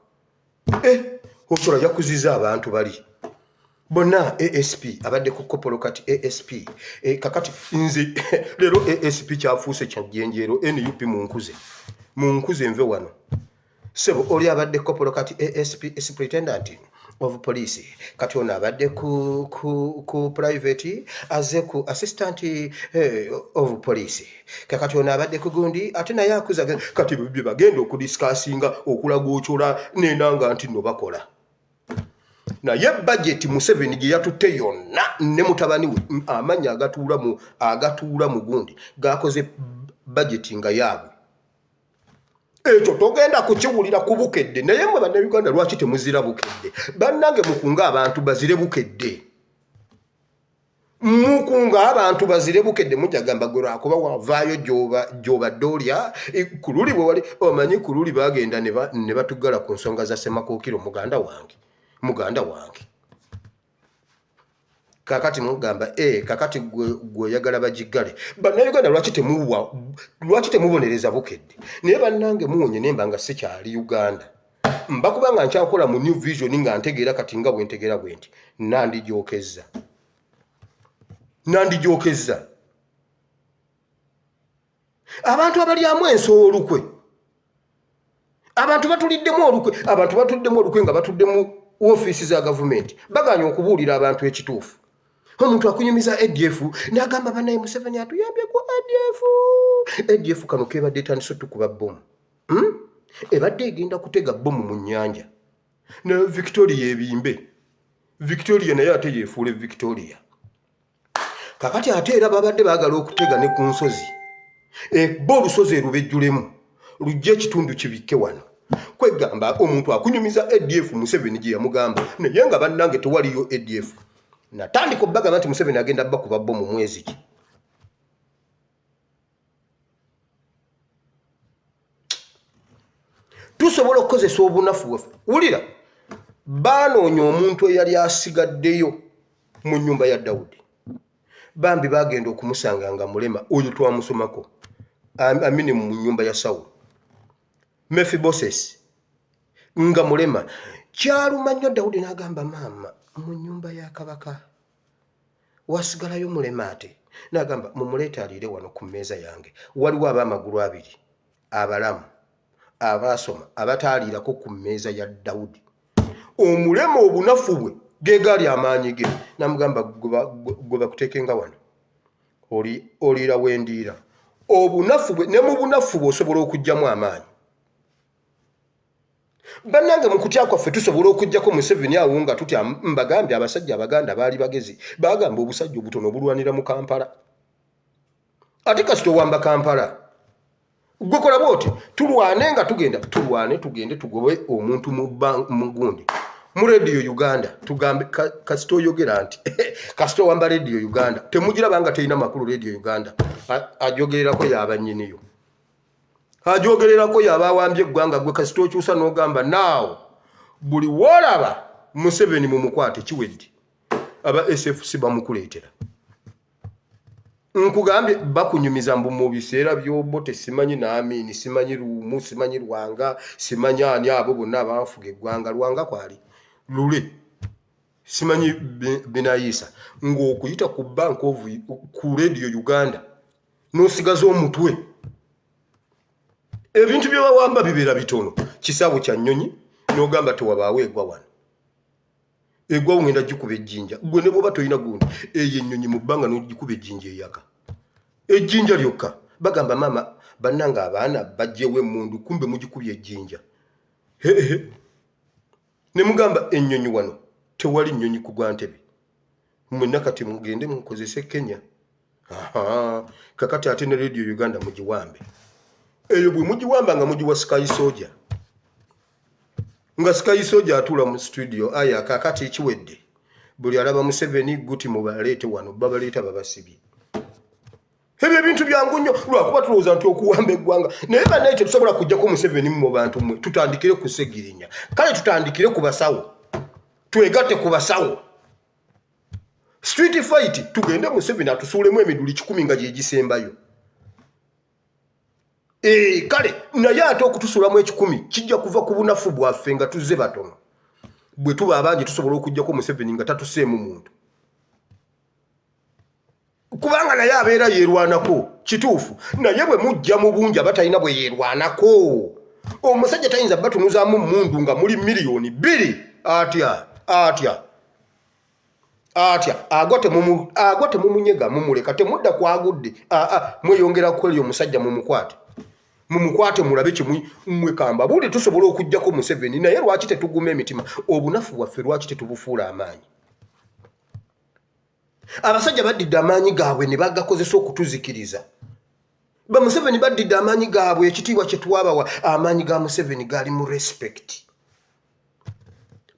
Eh, Ochola yakuziza abantu bali bonna. ASP abadde ku kopolo, kati ASP, eh, kakati nze leero ASP kyafuuse kyajjenjeero. NUP munkuze, munkuze nve wano. Sebo oli abadde kopolo, kati ASP, superintendent of police. Kati ono abadde ku private, aze ku assistant of police. Kakati ono abadde ku gundi, ate naye akuza. Kati bye bagenda okudisikasinga okulaga Ochola nenanga nti no bakola. Naye bajeti Museveni gye yatutte yonna ne mutabani we, amannya agatuula mu gundi gakoze bajeti nga yaabwe, ekyo togenda kukiwulira ku Bukedde. Naye mwe Bannayuganda, lwaki temuzira Bukedde? Bannange, mukunga abantu bazire Bukedde, mukunga abantu bazire Bukedde. Mujja gamba gwe lwakuba wavaayo gy'obadde olya ku luli bwe wali omanyi ku luli bagenda ne batugala ku nsonga za Ssemakookiro. Muganda wange, muganda wange, kakati mugamba e kakati gwe oyagala bagiggale. Bannayuganda, lwaki temuwa, lwaki temubonereza Bukedde? Naye bannange, muwonye nemba nga sikyali Uganda, mba kubanga nkyakola mu New Vision nga ntegeera kati nga bwe ntegeera bwe nti nandijookezza, nandijookezza abantu abalyamu ensolo olukwe. Abantu batuliddemu olukwe, abantu batuddemu olukwe nga batudde mu ofiisi za gavumenti, baganye okubuulira abantu ekituufu. Omuntu akunyumiza ADF n'agamba, banaye Museveni atuyambye ku ADF. ADF kano kebadde etandise otukuba bbomu, Ebadde egenda kutega bbomu mu nnyanja naye Victoria ebimbe. Victoria naye ate yeefuule Victoria. Kakati ate era babadde baagala okutega ne ku nsozi, eba olusozi erubejjulemu lujje ekitundu kibikke wano. Kwegamba omuntu akunyumiza ADF Museveni gye yamugamba, naye nga bannange tewaliyo ADF. Natandika obbagamba nti Museveni agenda bakuba bo mu mwezi ki. Tusobola okukozesa obunafu bwaffe. Wulira, baanoonya omuntu eyali asigaddeyo mu nnyumba ya Dawudi. Bambi bagenda okumusanga nga mulema. Oyo twamusomako amini mu nnyumba ya Sawulo, Mefibosesi, nga mulema. Kyaluma nnyo Dawudi n'agamba, maama, mu nnyumba ya kabaka wasigalayo mulema? Ate n'agamba, mumuleete aliire wano ku mmeeza yange. Waliwo ab'amagulu abiri abalamu abaasoma abataaliirako ku mmeeza ya Dawudi. Omulema obunafu bwe ge gaali amaanyi ge. Namugamba, gwe bakuteekenga wano, oliira wendiira. Obunafu bwe, ne mu bunafu bwe osobola okuggyamu amaanyi. Bannange, mu kutya kwaffe tusobola okugjako Museveni awo nga tutya. Mbagambye, abasajja Abaganda baali bagezi, bagamba obusajja obutono obulwanira mu Kampala. Ate kasita owamba Kampala, gwe kola bwoti, tulwane nga tugenda, tulwane tugende tugobe omuntu mu gundi, mu Radio Uganda. Tugambe kasita oyogera nti kasita owamba Radio Uganda, temugiraba nga terina makulu. Radio Uganda ajogererako yabanyiniyo, ajogererako yaba awambye eggwanga. Gwe kasita okyusa n'ogamba naawo buli woolaba Museveni mumukwate, kiwedde. Aba SFC bamukuleetera. Nkugambye, bakunyumiza mbu mu biseera by'Obote, simanyi n'Amini, simanyi Luumu, simanyi Lwanga, simanyi ani, abo bonna abafuga eggwanga. Lwanga kwali lule, simanyi Binayiisa, ng'okuyita ku Bank of ku Radio Uganda n'osigaza omutwe. Ebintu bye bawamba bibeera bitono. Kisaawe kya nnyonyi, n'ogamba tewabaawo egwa wano, egwawo ngenda gikuba ejjinja. Gwe ne bwoba tolina gundi, eyo ennyonyi mu bbanga n'ogikuba ejjinja, eyaka ejjinja lyokka. Bagamba, maama bannange, abaana bajjewo emmundu, kumbe mugikubye ejjinja. Hehe, ne mugamba ennyonyi wano tewali nnyonyi kugwa Ntebe. Mwenna kati mugende mukozese Kenya. Aha, kakati ate ne Radio Uganda mugiwambe. Eyo bwe mugiwamba nga mugiwa Sky Soldier, nga Sky Soldier atuula mu studio. Aya, kakati kiwedde. Buli alaba Museveni guti mubaleete wano, babaleeta babasibye. Ebyo ebintu byangu nnyo, lwakuba tulowooza nti okuwamba eggwanga. Naye bannaye tetusobola kujjako Museveni mu bantu mmwe. Tutandikire ku Segirinya, kale tutandikire ku basawo, twegatte ku basawo, street fight, tugende Museveni atusuulemu emiduli 100 nga gyegisembayo. Eh, kale naye ate okutusuulamu 100 kijja kuva ku bunafu bwaffe nga tuzze batono. Bwe tuba abangi tusobola okujjako Museveni nga tatuseemu muntu, kubanga naye abeera yeerwanako. Kituufu, naye bwe mujja mu bungi abatalina bwe yeerwanako, omusajja tayinza batunuzaamu mundu nga muli 2 miliyoni. Atya atya atya? Agwa temumunyega, mumuleka, temudda kwagudde. Aa, mweyongera kweri omusajja, mumukwate, mumukwate, mulabe kyemwekamba buli. Tusobola okugjako Museveni, naye lwaki tetuguma emitima? Obunafu bwaffe lwaki tetubufuula amaanyi? Abasajja baddidde amaanyi gaabwe ne bagakozesa okutuzikiriza. Bamuseveni baddidde amaanyi gaabwe, ekitiibwa kye twabawa. Amaanyi ga Museveni gali mu respect.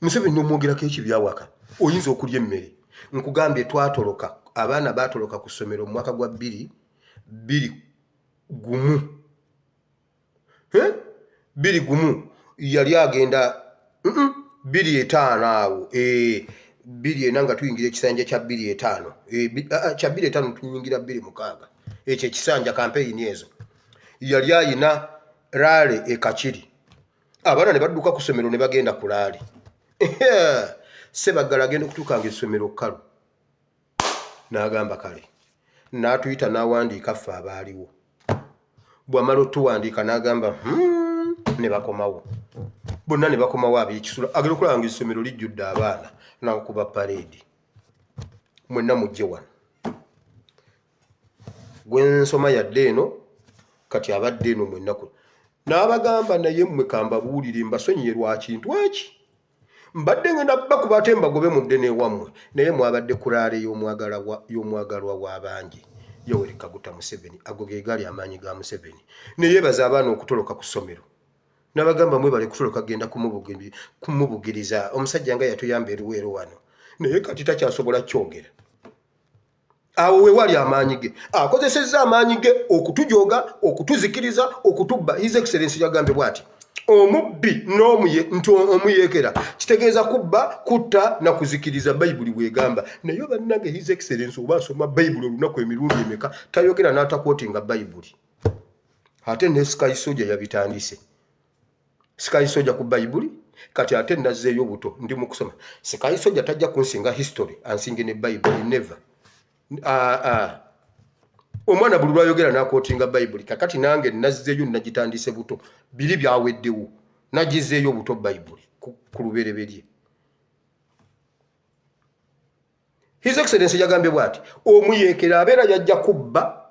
Museveni nomwogerako ekibyawaka, oyinza okulya emmere. Nkugambye, twatoloka, abaana batoloka ku ssomero mu mwaka gwa 2021. 21 yali agenda 25 awo, 24 nga tuyingira ekisanja kya 25, kya 25 tuyingira 26. Ekyo ekisanja kampeyini ezo yali ayina rally e Kakiri, abaana ne badduka ku ssomero ne bagenda ku rally. Sebaggala agenda okutuuka nga essomero kkalu, n'agamba kale, n'atuyita, n'awandiika ffe abaaliwo. Bw'amala otuwandiika n'agamba, ne bakomawo bonna, ne bakomawo ab'ekisula. Agenda okulaba nga essomero lijjudde abaana, n'akuba parade, "Mwenna mujje wano, gwe nsoma yadde eno kati abadde eno mwennaku." N'abagamba, "Naye mmwe kambabuulire, mbasonyiye lwa kintu eki. Mbadde ngenda bakuba ate mbagobe mudde n'ewammwe, naye mwabadde ku rally y'omwagalwa w'abangi, Yoweri Kaguta Museveni." Ago ge gaali amaanyi ga Museveni. Ne yeebaza abaana okutoloka ku ssomero, n'abagamba, "Mwebale kutoloka genda kumubugiriza omusajja nga yatuyamba eruweero wano." Naye kati takyasobola kyogera. Awo we wali amaanyi ge. Akozesezza amaanyi ge okutujooga, okutuzikiriza, okutubba. His Excellence yagambye bw'ati, omubbi n'omuye nti omuyeekera kitegeeza kubba, kutta na kuzikiriza. Bayibuli bwegamba. Naye bannange, His Excellence oba asoma Bayibuli olunaku emirundi emeka? Tayogera n'ataquotinga Bayibuli. Ate ne Sky Soja yabitandise, Sky Soja ku Bayibuli. Kati ate nazzeeyo buto, ndi mu kusoma. Sky Soja tajja kunsinga history, ansinge ne Bayibuli, never. Omwana buli lwayogera naquotinga Bayibuli. Kakati nange nazzeeyo, nagitandise buto, biri byaweddewo, nagizeeyo buto Bayibuli ku lubereberye. His Excellence yagambye bw'ati, omuyeekera abeera yajja kubba,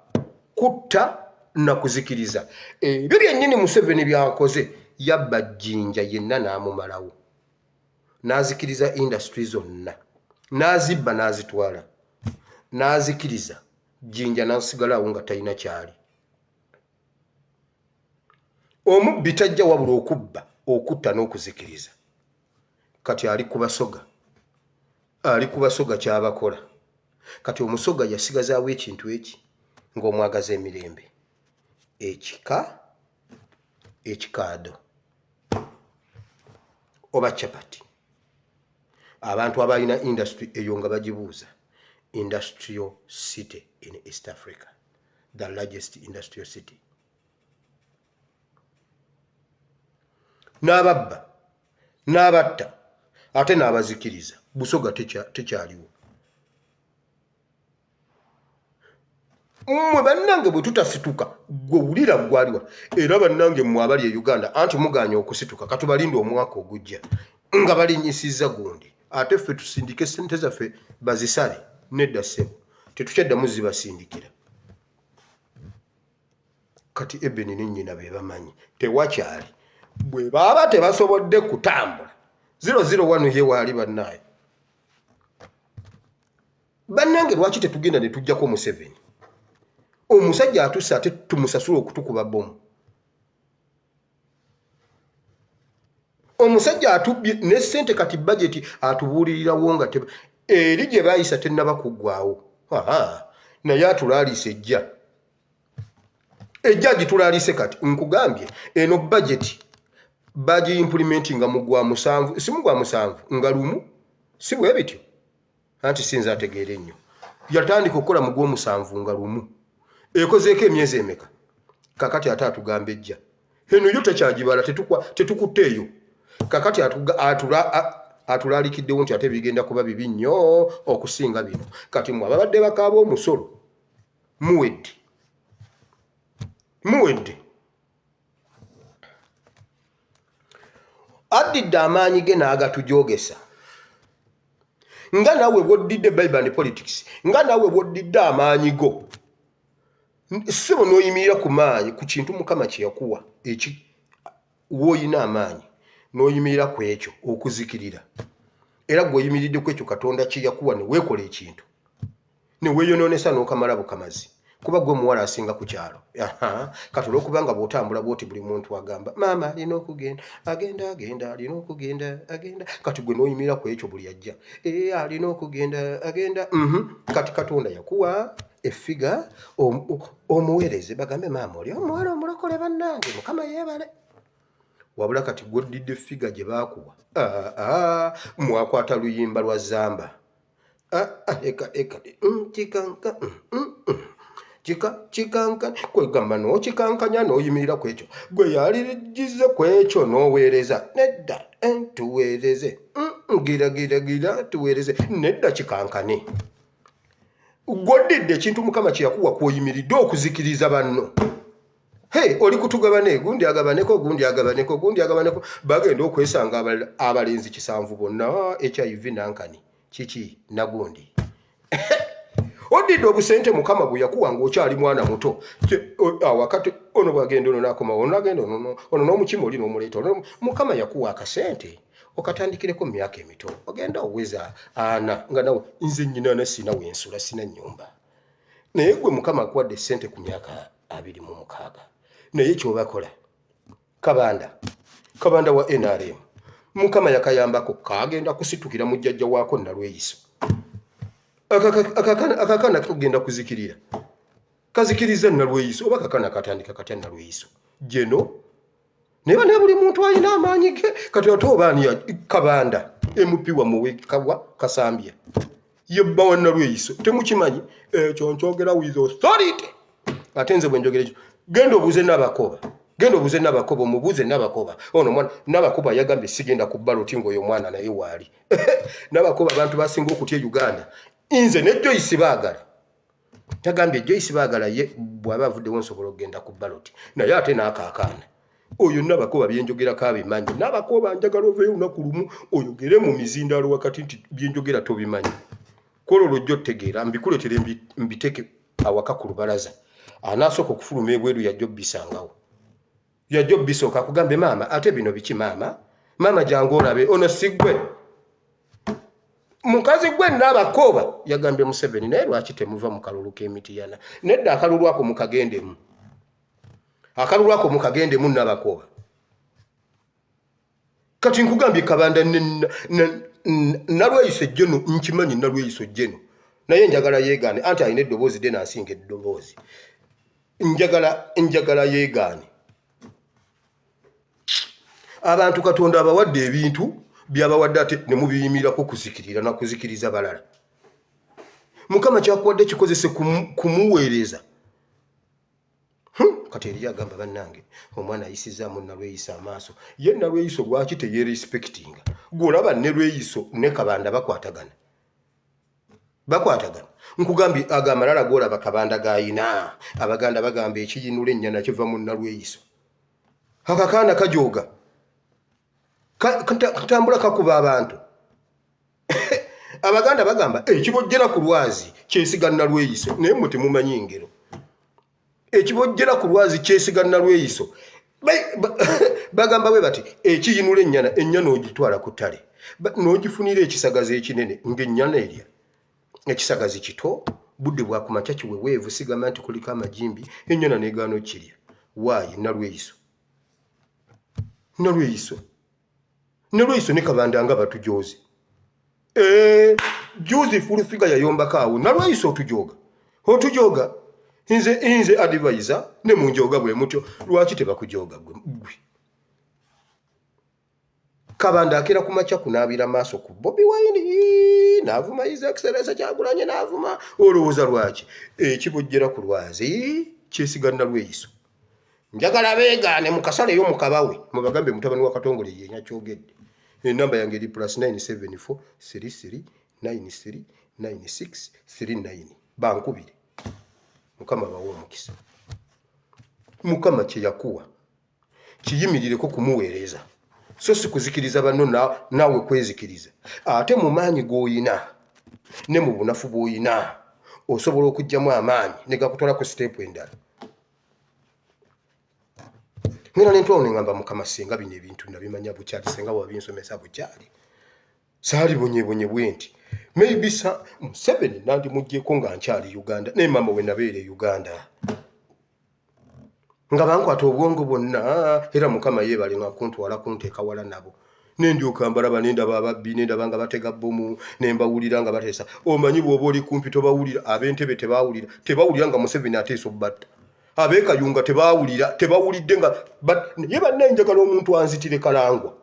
kutta na kuzikiriza. Ebyo byennyini Museveni byakoze. Yabba Jjinja yenna n'amumalawo, n'azikiriza industry zonna, n'azibba, n'azitwala, n'azikiriza Jjinja, n'asigalawo nga talina kyali. Omubbi tajja wabula okubba, okutta n'okuzikiriza. Kati ali ku Basoga, ali ku Basoga kyabakola. Kati Omusoga yasigazaawo ekintu eki ng'omwagaza emirembe, ekika ekikaado oba capati. Abantu abalina industry eyo nga bagibuuza, industrial city in East Africa, the largest industrial city, n'ababba, n'abatta, ate n'abazikiriza. Busoga tekyaliwo. Mmwe bannange, bwe tutasituka, gwe wulira gwaliwa. Era bannange mmwe abali e Uganda, anti muganya okusituka, katubalinde omwaka ogujja nga balinyisizza gundi, ate ffe tusindike sente zaffe bazisale. Nedda ssebo, tetukyaddamu zibasindikira. Kati Ebeni ne nnyina be bamanyi tewakyali. Bwe baba tebasobodde kutambula, 001 ye waali. Bannaaye, bannange, lwaki tetugenda ne tujjako Museveni? Omusajja atusse, ate tumusasula okutukuba bomu. Omusajja atubbye ne ssente. Kati bajeti atubuulirirawo nga Eri gye baayisa tennaba kuggwaawo. Naye atulaaliise ejja. Ejja agitulaaliise kati. Nkugambye eno bajeti bagiimpulimentinga mu gwa musanvu, si mu gwa musanvu nga lumu, si bwe bityo? Anti si nze ategeera ennyo. Yatandika okukola mu gw'omusanvu nga lumu. Ekozeeko emyezi emeka? Kakati ate atugamba ejja. Eno yo tekyagibala, tetukutte eyo. Kakati atulaalikiddewo nti ate bigenda kuba bibi nnyo okusinga bino. Kati mwe ababadde bakaaba omusolo muwedde, muwedde. Addidde amaanyi ge n'agatujoogesa nga nawe bwoddidde Bible and politics, nga nawe bwoddidde amaanyi go ssebo n'oyimirira ku maanyi ku kintu Mukama kye yakuwa eki w'olina amaanyi n'oyimirira ku ekyo okuzikirira, era gwe oyimiridde ku ekyo Katonda kye yakuwa ne weekola ekintu ne weeyonoonesa n'okamala bukamazi kuba gwe muwala asinga ku kyalo. Kati olw'okuba nga bw'otambula bw'oti buli muntu agamba maama alina okugenda agenda agenda alina okugenda agenda, kati gwe n'oyimirira ku ekyo buli ajja ee alina okugenda agenda. Kati Katonda yakuwa effiga omuweereze bagambe maama oli omuwala omulokole bannange Mukama yeebale. Wabula kati gw'oddidde ffiga gye baakuwa mwakwata luyimba lwa zamba eka eka kikanka kika kikanka kwegamba n'okikankanya n'oyimirira ku ekyo gwe yaligize ku ekyo n'oweereza nedda tuweereze gira gira gira tuweereze nedda kikankane. Gw'oddidde ekintu Mukama kye yakuwa kw'oyimiridde okuzikiriza banno. Hey, oli kutugabane gundi agabaneko gundi agabaneko gundi agabaneko bagenda okwesanga abalenzi kisanvu bonna HIV nankani kiki nagundi. Oddidde obusente Mukama bwe yakuwa ng'okyali mwana muto awakati ono bwagenda ono n'akomawo ono n'agenda ono ono n'omukima oli n'omuleeta ono. Mukama yakuwa akasente okatandikireko mu myaka emito ogenda oweza ana nga nawe nze nnyina na sina wensula sina nnyumba naye gwe Mukama akuwadde ssente ku myaka 26 naye kyobakola Kabanda Kabanda wa NRM Mukama yakayambako kagenda kusitukira mu jjajja waako Nalweyiso akakana kagenda kuzikirira kazikiriza Nalweyiso oba kakana katandika katya Nalweyiso jeno naye bana buli muntu alina amaanyi ge kati ate oba ani Kabanda MP wamuwe kawa Kasambya ye bba wa Nalweyiso temukimanyi ekyo nkyogera with authority ate nze bwe njogera ekyo genda obuuze Nabakoba genda obuuze Nabakoba omubuuze Nabakoba ono omwana Nabakoba yagambye sigenda ku baloti ng'oyo omwana naye waali Nabakoba abantu basinga okutya e Uganda nze ne Joyce baagala yagambye Joyce baagala ye bw'aba avuddewo nsobola okugenda ku baloti naye ate n'akaakaana oyo Nabakoba byenjogerako abimanyi. Nabakoba njagala oveeyo olunaku lumu oyogere mu mizindaalo wakati nti byenjogera tobimanyi kwolwo lwojja otegeera mbikuleetere mbiteeke awaka ku lubalaza anaasooka okufuluma ebweru yajja obbisangawo yajja obbisooka akugambe maama ate bino biki maama maama jangu olabe ono siggwe mukazi gwe Nabakoba yagambye Museveni naye lwaki temuva mu kalulu k'emitiyana nedda akalulu ako mukagendemu akalulu ako mukagendemu Nabakoba kati nkugambye Kabanda Nalweyiso ejjeno nkimanyi Nalweyiso jjeno naye njagala yeegaane anti alina eddoboozi ddene asinga eddoboozi njagala njagala yeegaane abantu Katonda abawadde ebintu byabawadde ate ne mubiyimirako kuzikirira nakuzikiriza balala Mukama kyakuwadde kikozese kumuweereza Kati eriyo agamba bannange omwana ayisizaamu Nalweyiso amaaso ye Nalweyiso lwaki teyerespectinga gwolaba ne Lweyiso ne Kabanda bakwatagana bakwatagana nkugambye ago amalala golaba Kabanda gayina Abaganda bagamba ekiyinula ennyana kiva mu Nalweyiso akakaana kajooga katambula kakuba abantu Abaganda bagamba ekibojjera ku lwazi kyesiga Nalweyiso naye mwe temumanyi ngero ekibojjera ku lwazi kyesiga Nalweyiso bagamba bwe bati ekiyinula ennyana ennyana ogitwala ku ttale n'ogifunira ekisagazi ekinene ng'ennyana erya ekisagazi kito budde bwakumakya kiweweevu sigamba nti kuliko amagimbi ennyana negaana okirya waayi Nalweyiso Nalweyiso Nalweyiso ne Kabanda nga batujooze. Eh, juzi full figure yayombako awo nalwayisa otujooga otujooga nze nze advisor ne munjooga bwe mutyo. Lwaki tebakujooga gwe gwe Kabanda akera ku makya kunaabira maaso ku Bobi Wine n'avuma His Excellency Kyagulanyi n'avuma. Olowooza lwaki ekibojjera ku lwazi kyesiga nalweyiso? Njagala beegaane mukasaleyo mukabawe mubagambe mutabani wa Katongole yenya kyogedde. Enamba yange eri plus 974 33 93 96 39 bankubire. Mukama bawe omukisa. Mukama kye yakuwa kiyimirireko kumuweereza so si kuzikiriza banno naawe kwezikiriza. Ate mu maanyi g'oyina ne mu bunafu bw'oyina osobola okuggyamu amaanyi ne gakutwala ku siteepu endala. Ngenda nentwalo nengamba Mukama, singa bino ebintu nabimanya bukyali, singa wabinsomesa bukyali, saali bonyebonye bwenti. Maybe sa Museveni nandimuggyeko nga nkyali Uganda, naye maama we nabeera e Uganda nga bankwata obwongo bwonna, era Mukama yeebale nga kuntwala kunteeka wala nabo. Nendyoka mbalaba, nendaba ababbi, nendaba nga batega bbomu, nembawulira nga bateesa. Omanyi bw'oba oli kumpi tobawulira. Ab'entebe tebawulira, tebawulira nga Museveni ateesa obbatta. Ab'ekayunga tebawulira, tebawulidde nga naye bannaye njagala omuntu anzitire Kalangwa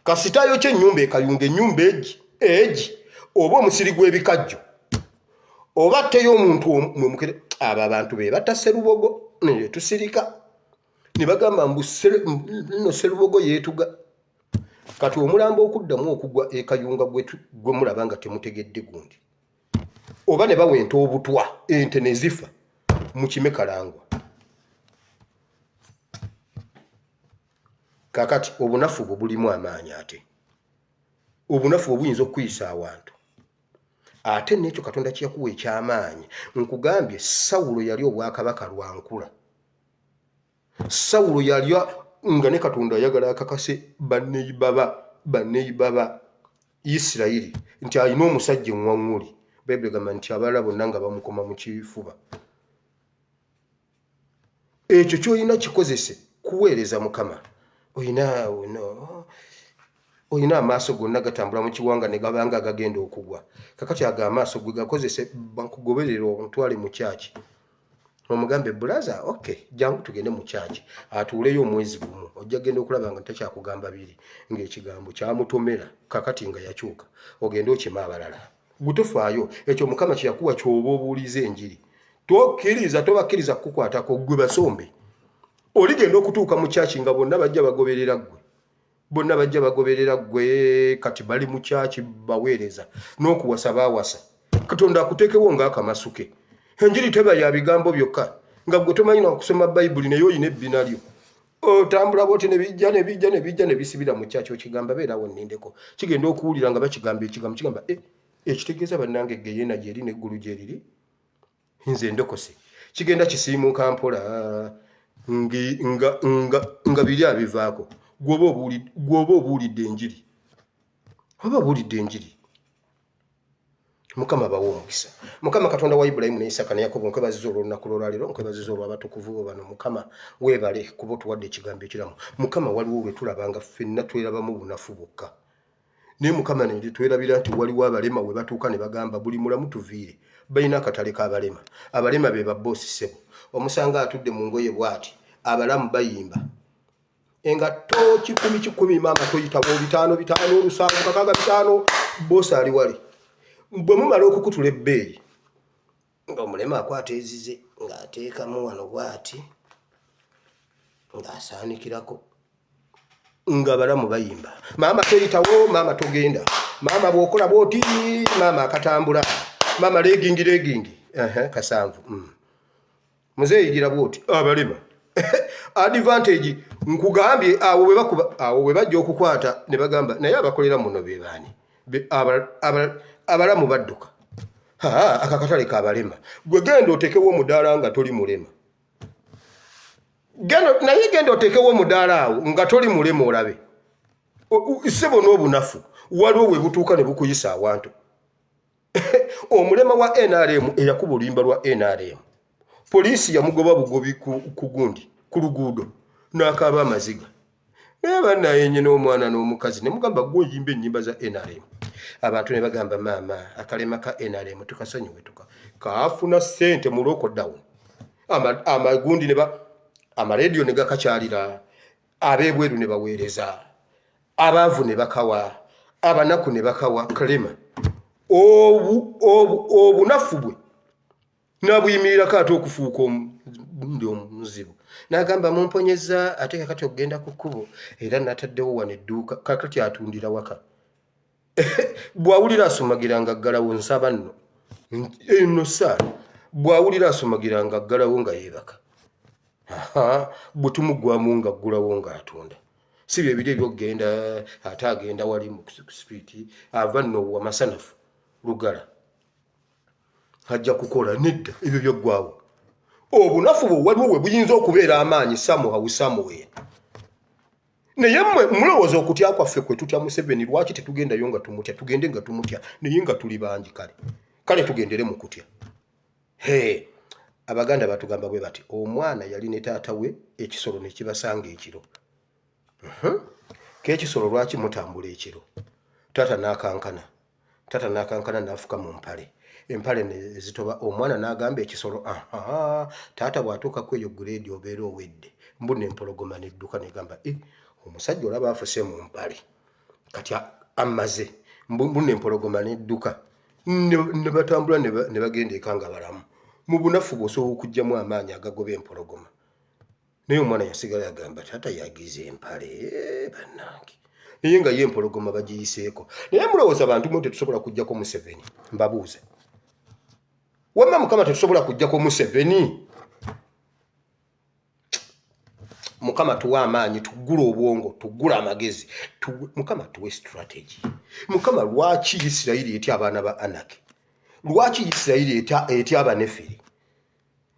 kasitayo kyennyumba ekayunga, ennyumba egi egi oba omusiri gw'ebikajjo oba atteyo omuntu mwemukere. Abo abantu be batta Sserubogo ne tusirika ne bagamba mbu nno Sserubogo yeetuga. Kati omulambo okuddamu okugwa ekayunga gwe mulaba nga temutegedde gundi oba ne bawa ente obutwa, ente ne zifa mukime Kalangwa. Kakati obunafu bwo bulimu amaanyi, ate obunafu bwo buyinza okukuyisa awantu. Ate n'ekyo Katonda kye yakuwa eky'amaanyi, nkugambye Sawulo yali obwakabaka lwa nkula. Sawulo yalya nga ne Katonda ayagala akakase banneyiba ba Isirayiri nti alina omusajja eŋŋwaŋŋuli. Bayibuli egamba nti abalala bonna nga bamukoma mu kifuba. Ekyo ky'olina kikozese kuweereza Mukama. Olina no, olina amaaso gonna gatambula mu kiwanga ne gabanga agagenda okugwa. Kakati ago amaaso gwe gakozese, bakugoberere ontwale mu kyaki. Omugambe bulaza, okay, jangu tugende mu kyaki. Atuuleyo omwezi gumu, ojja genda okulaba nga takyakugamba biri, ng'ekigambo kyamutomera. Kakati nga yakyuka, ogende okime abalala. Gwe tofaayo, ekyo Mukama kye yakuwa ky'oba obuuliza enjiri. Tokkiriza, tobakkiriza kukukwatako, ggwe basombe. Oligenda okutuuka mu kyaki nga bonna bajja bagoberera ggwe. Bonna bajja bagoberera ggwe. Kati bali mu kyaki baweereza, n'okuwasa baawasa. Katonda akuteekewo ng'akamasuke. Enjiri teba ya bigambo byokka, nga ggwe tomanyi na kusoma Bayibuli naye olina ebbina lyo. Otambula bw'oti ne bijja ne bijja ne bijja ne bisibira mu kyaki okigamba beerawo nnindeko. Kigenda okuwulira nga bakigamba ekigambo kigamba e ekitegeeza bannange ggeyeena gyeri n'eggulu gyeriri. Nze ndokose. Kigenda kisiimuuka mpola nga, nga, nga biri abivaako. Gw'oba obuulidde enjiri. Oba obuulidde enjiri. Mukama abawe omukisa. Mukama Katonda wa Ibulayimu ne Isaaka ne Yakobo, nkwebaziza olw'olunaku lw'olwaleero, nkwebaziza olw'abatukuvu bo bano. Mukama weebale kuba otuwadde ekigambo ekiramu. Mukama waliwo lwe tulaba nga ffenna twerabamu bunafu bwokka. Naye Mukama ne twerabira nti waliwo abalema we batuuka ne bagamba buli mulamu tuviire. Balina akatale k'abalema. Abalema be babboosi ssebo. Omusanga atudde mu ngoye bw'ati, abalamu bayimba. Engatto kikumi kikumi maama toyitawo, bitaano bitaano, olusanvu kakaaga bitaano, bboosi ali wali. Bwe mumala okukutula ebbeeyi, ng'omulema akwata ezize ng'ateekamu wano bw'ati ng'asaanikirako. Nga balamu bayimba maama toyitawo, maama togenda, maama bw'okola bw'oti, maama akatambula, maama legingi legingi kasanvu. Muzeeyi gira bw'oti abalema advantage. Nkugambye awo bwe bakuba awo bwe bajja okukwata ne bagamba naye abakolera muno be baani? Abalamu badduka. Akakatale kabalema. Gwe genda otekewo omudaala nga toli mulema. Genda naye genda otekewo omudaala awo nga toli mulema olabe. Ssebo n'obunafu waliwo we butuuka ne bukuyisa awantu. Omulema wa NRM eyakuba oluyimba lwa NRM, poliisi yamugoba bugobi ku gundi ku luguudo n'akaaba amaziga. Naye banaye nyina omwana n'omukazi ne mugamba gwe oyimba ennyimba za NRM. Abantu ne bagamba maama akalema ka NRM tukasonyiwe tuka kaafuna ssente mu lockdown. Amagundi ne ba amarediyo ne gakakyalira ab'ebweru ne baweereza abaavu ne bakawa abanaku ne bakawa kalema obunafu bwe nabuyimirirako ate okufuuka omundi omuzibu n'agamba mumponyeza ate kakati okugenda ku kkubo era nataddewo wano edduuka kakati atundira waka bw'awulira asumagira nga ggalawo nsaba nno eno saala bw'awulira asumagira nga ggalawo nga yeebaka bwe tumugwamu nga ggulawo ng'atunda si bye biri ebyokugenda ate agenda wali mu street ava nno wamasanafu lugala ajja kukola nedda ebyo byaggwawo obunafu bwe waliwo we buyinza okubeera amaanyi somehow somewhere naye mmwe mulowooza okutya kwaffe kwe tutya Museveni lwaki tetugendayo nga tumutya tugende nga tumutya naye nga tuli bangi kale kale tugendere mu kutya he abaganda batugamba bwe bati omwana yali ne taata we ekisolo ne kibasanga ekiro kekisolo lwaki mutambula ekiro taata n'akankana Taata n'akankana n'afuka mu mpale. Empale ne zitoba omwana n'agamba ekisolo, Ahaa, taata bw'atuuka ku eyo guleedi obeera owedde. Mbu n'empologoma n'edduka n'egamba, Eh, omusajja olaba afuse mu mpale. Kati ammaze. Mbu n'empologoma n'edduka. Ne batambula ne bagenda eka nga balamu. Mu bunafu bwe osobola okuggyamu amaanyi agagoba empologoma. Naye omwana yasigala agamba taata yagize empale eh, bannange naye nga ye empologoma bagiyiseeko naye mulowooza bantu mwe tetusobola kujjako museveni mbabuuza wamma mukama tetusobola kujjako museveni mukama tuwe amaanyi tuggule obwongo tuggule amagezi mukama tuwe strategy mukama lwaki isirayiri etya abaana ba anaki lwaki isirayiri etya abanefiri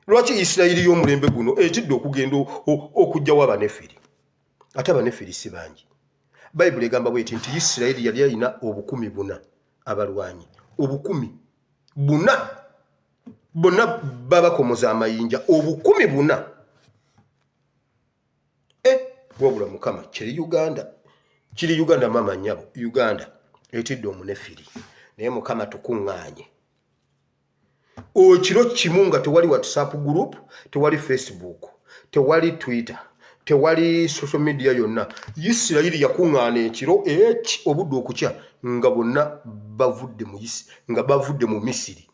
Lwaki Isirayiri y'omulembe guno etidde okugenda okuggyawo Abanefiri? Ate Abanefiri si bangi. Bayibuli egamba bweti nti Isirayiri yali alina 4000 abalwanyi, 4000 bonna babakomoza amayinja 4000. Eh, wabula Mukama, kiri Uganda, kiri Uganda maama nnyabo, Uganda etidde Omunefiri. Naye Mukama tukuŋŋaanye. Ekiro kimu nga tewali WhatsApp group, tewali Facebook, tewali Twitter, tewali social media yonna. Isirayiri yakuŋŋaana ekiro eki obudde okukya nga bonna bavudde mu nga bavudde mu Misiri.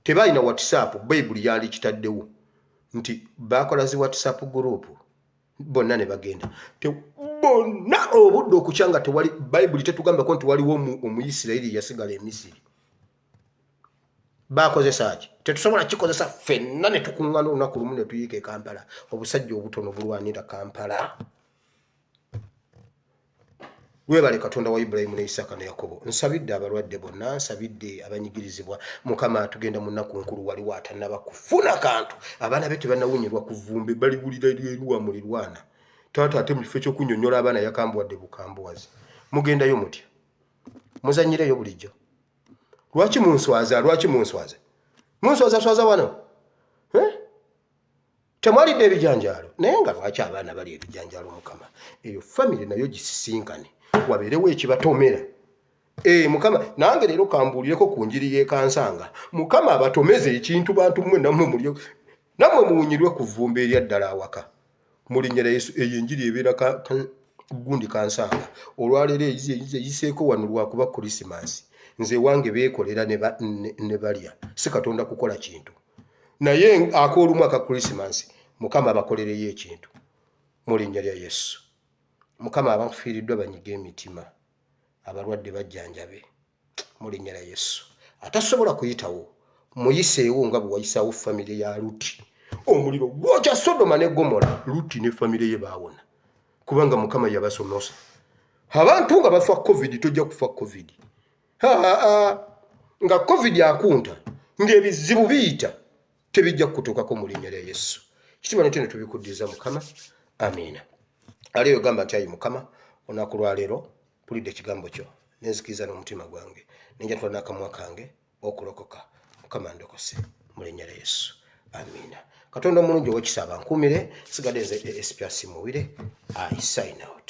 Tebalina WhatsApp, Bayibuli yandikitaddewo nti baakola zi WhatsApp group bonna ne bagenda bonna obudde okukya nga tewali. Bayibuli tetugambako nti waliwo Omuyisirayiri yasigala e Misiri. Bakozesa ki? Tetusobola kikozesa ffenna ne tukuŋŋana olunaku lumu ne tuyiika e Kampala. Obusajja obutono bulwanira Kampala. Webale Katonda wa Ibulayimu ne Isaaka ne Yakobo. Nsabidde abalwadde bonna, nsabidde abanyigirizibwa. Mukama, tugenda mu nnaku nkulu, waliwo atannaba kufuna kantu. Abaana be tebannawunyirwa ku vvumbe, baliwulira eruwa mulirwana. Taata ate mu kifo ky'okunnyonnyola abaana yakambuwadde bukambuwazi. Mugendayo mutya? Muzannyireyo bulijjo. Lwaki munswaza? Lwaki munswaza? Munswaza swaza wano. Eh? Temwalidde ebijanjaalo naye nga lwaki abaana bali ebijanjaalo mukama eyo famire nayo gisisinkane wabeerewo ekibatomera ee eh, mukama nange leero kambuulireko ku njiri y'ekansanga mukama abatomeze ekintu bantu mmwe nammwe mulye nammwe muwunyirwe ku vvumba erya ddala awaka mu linnya lya yesu eyo enjiri ebeera gundi kansanga olwaleero eyiseeko wano lwakuba krisimansi nze ewange beekolera ne balya si katonda kukola kintu naye ak'olumu aka krisimansi mukama abakolereyo ekintu mu linnya lya yesu mukama abafiiriddwa banyige emitima abalwadde bajjanjabe mu linnya lya yesu atasobola kuyitawo muyiseewo nga bwe wayisawo famire ya luti omuliro gwokya sodoma ne gomola luti ne famire ye baawona kubanga mukama yabasomosa abantu nga bafa covid tojja kufa covid nga covid akunta ng'ebizibu biyita tebijja kukutuukako mu linnya lya yesu kitiibwa netendo tubikuddiza mukama amiina aliyo gamba nti ayi mukama olunaku lwaleero mpulidde ekigambo kyo nenzikiriza n'omutima gwange nenjatula n'akamwa kange okulokoka mukama ndokose mu linnya lya yesu amiina. Katonda omulungi owekisa abankuumire. Sigadde nze ASP Asimuwire. I sign out.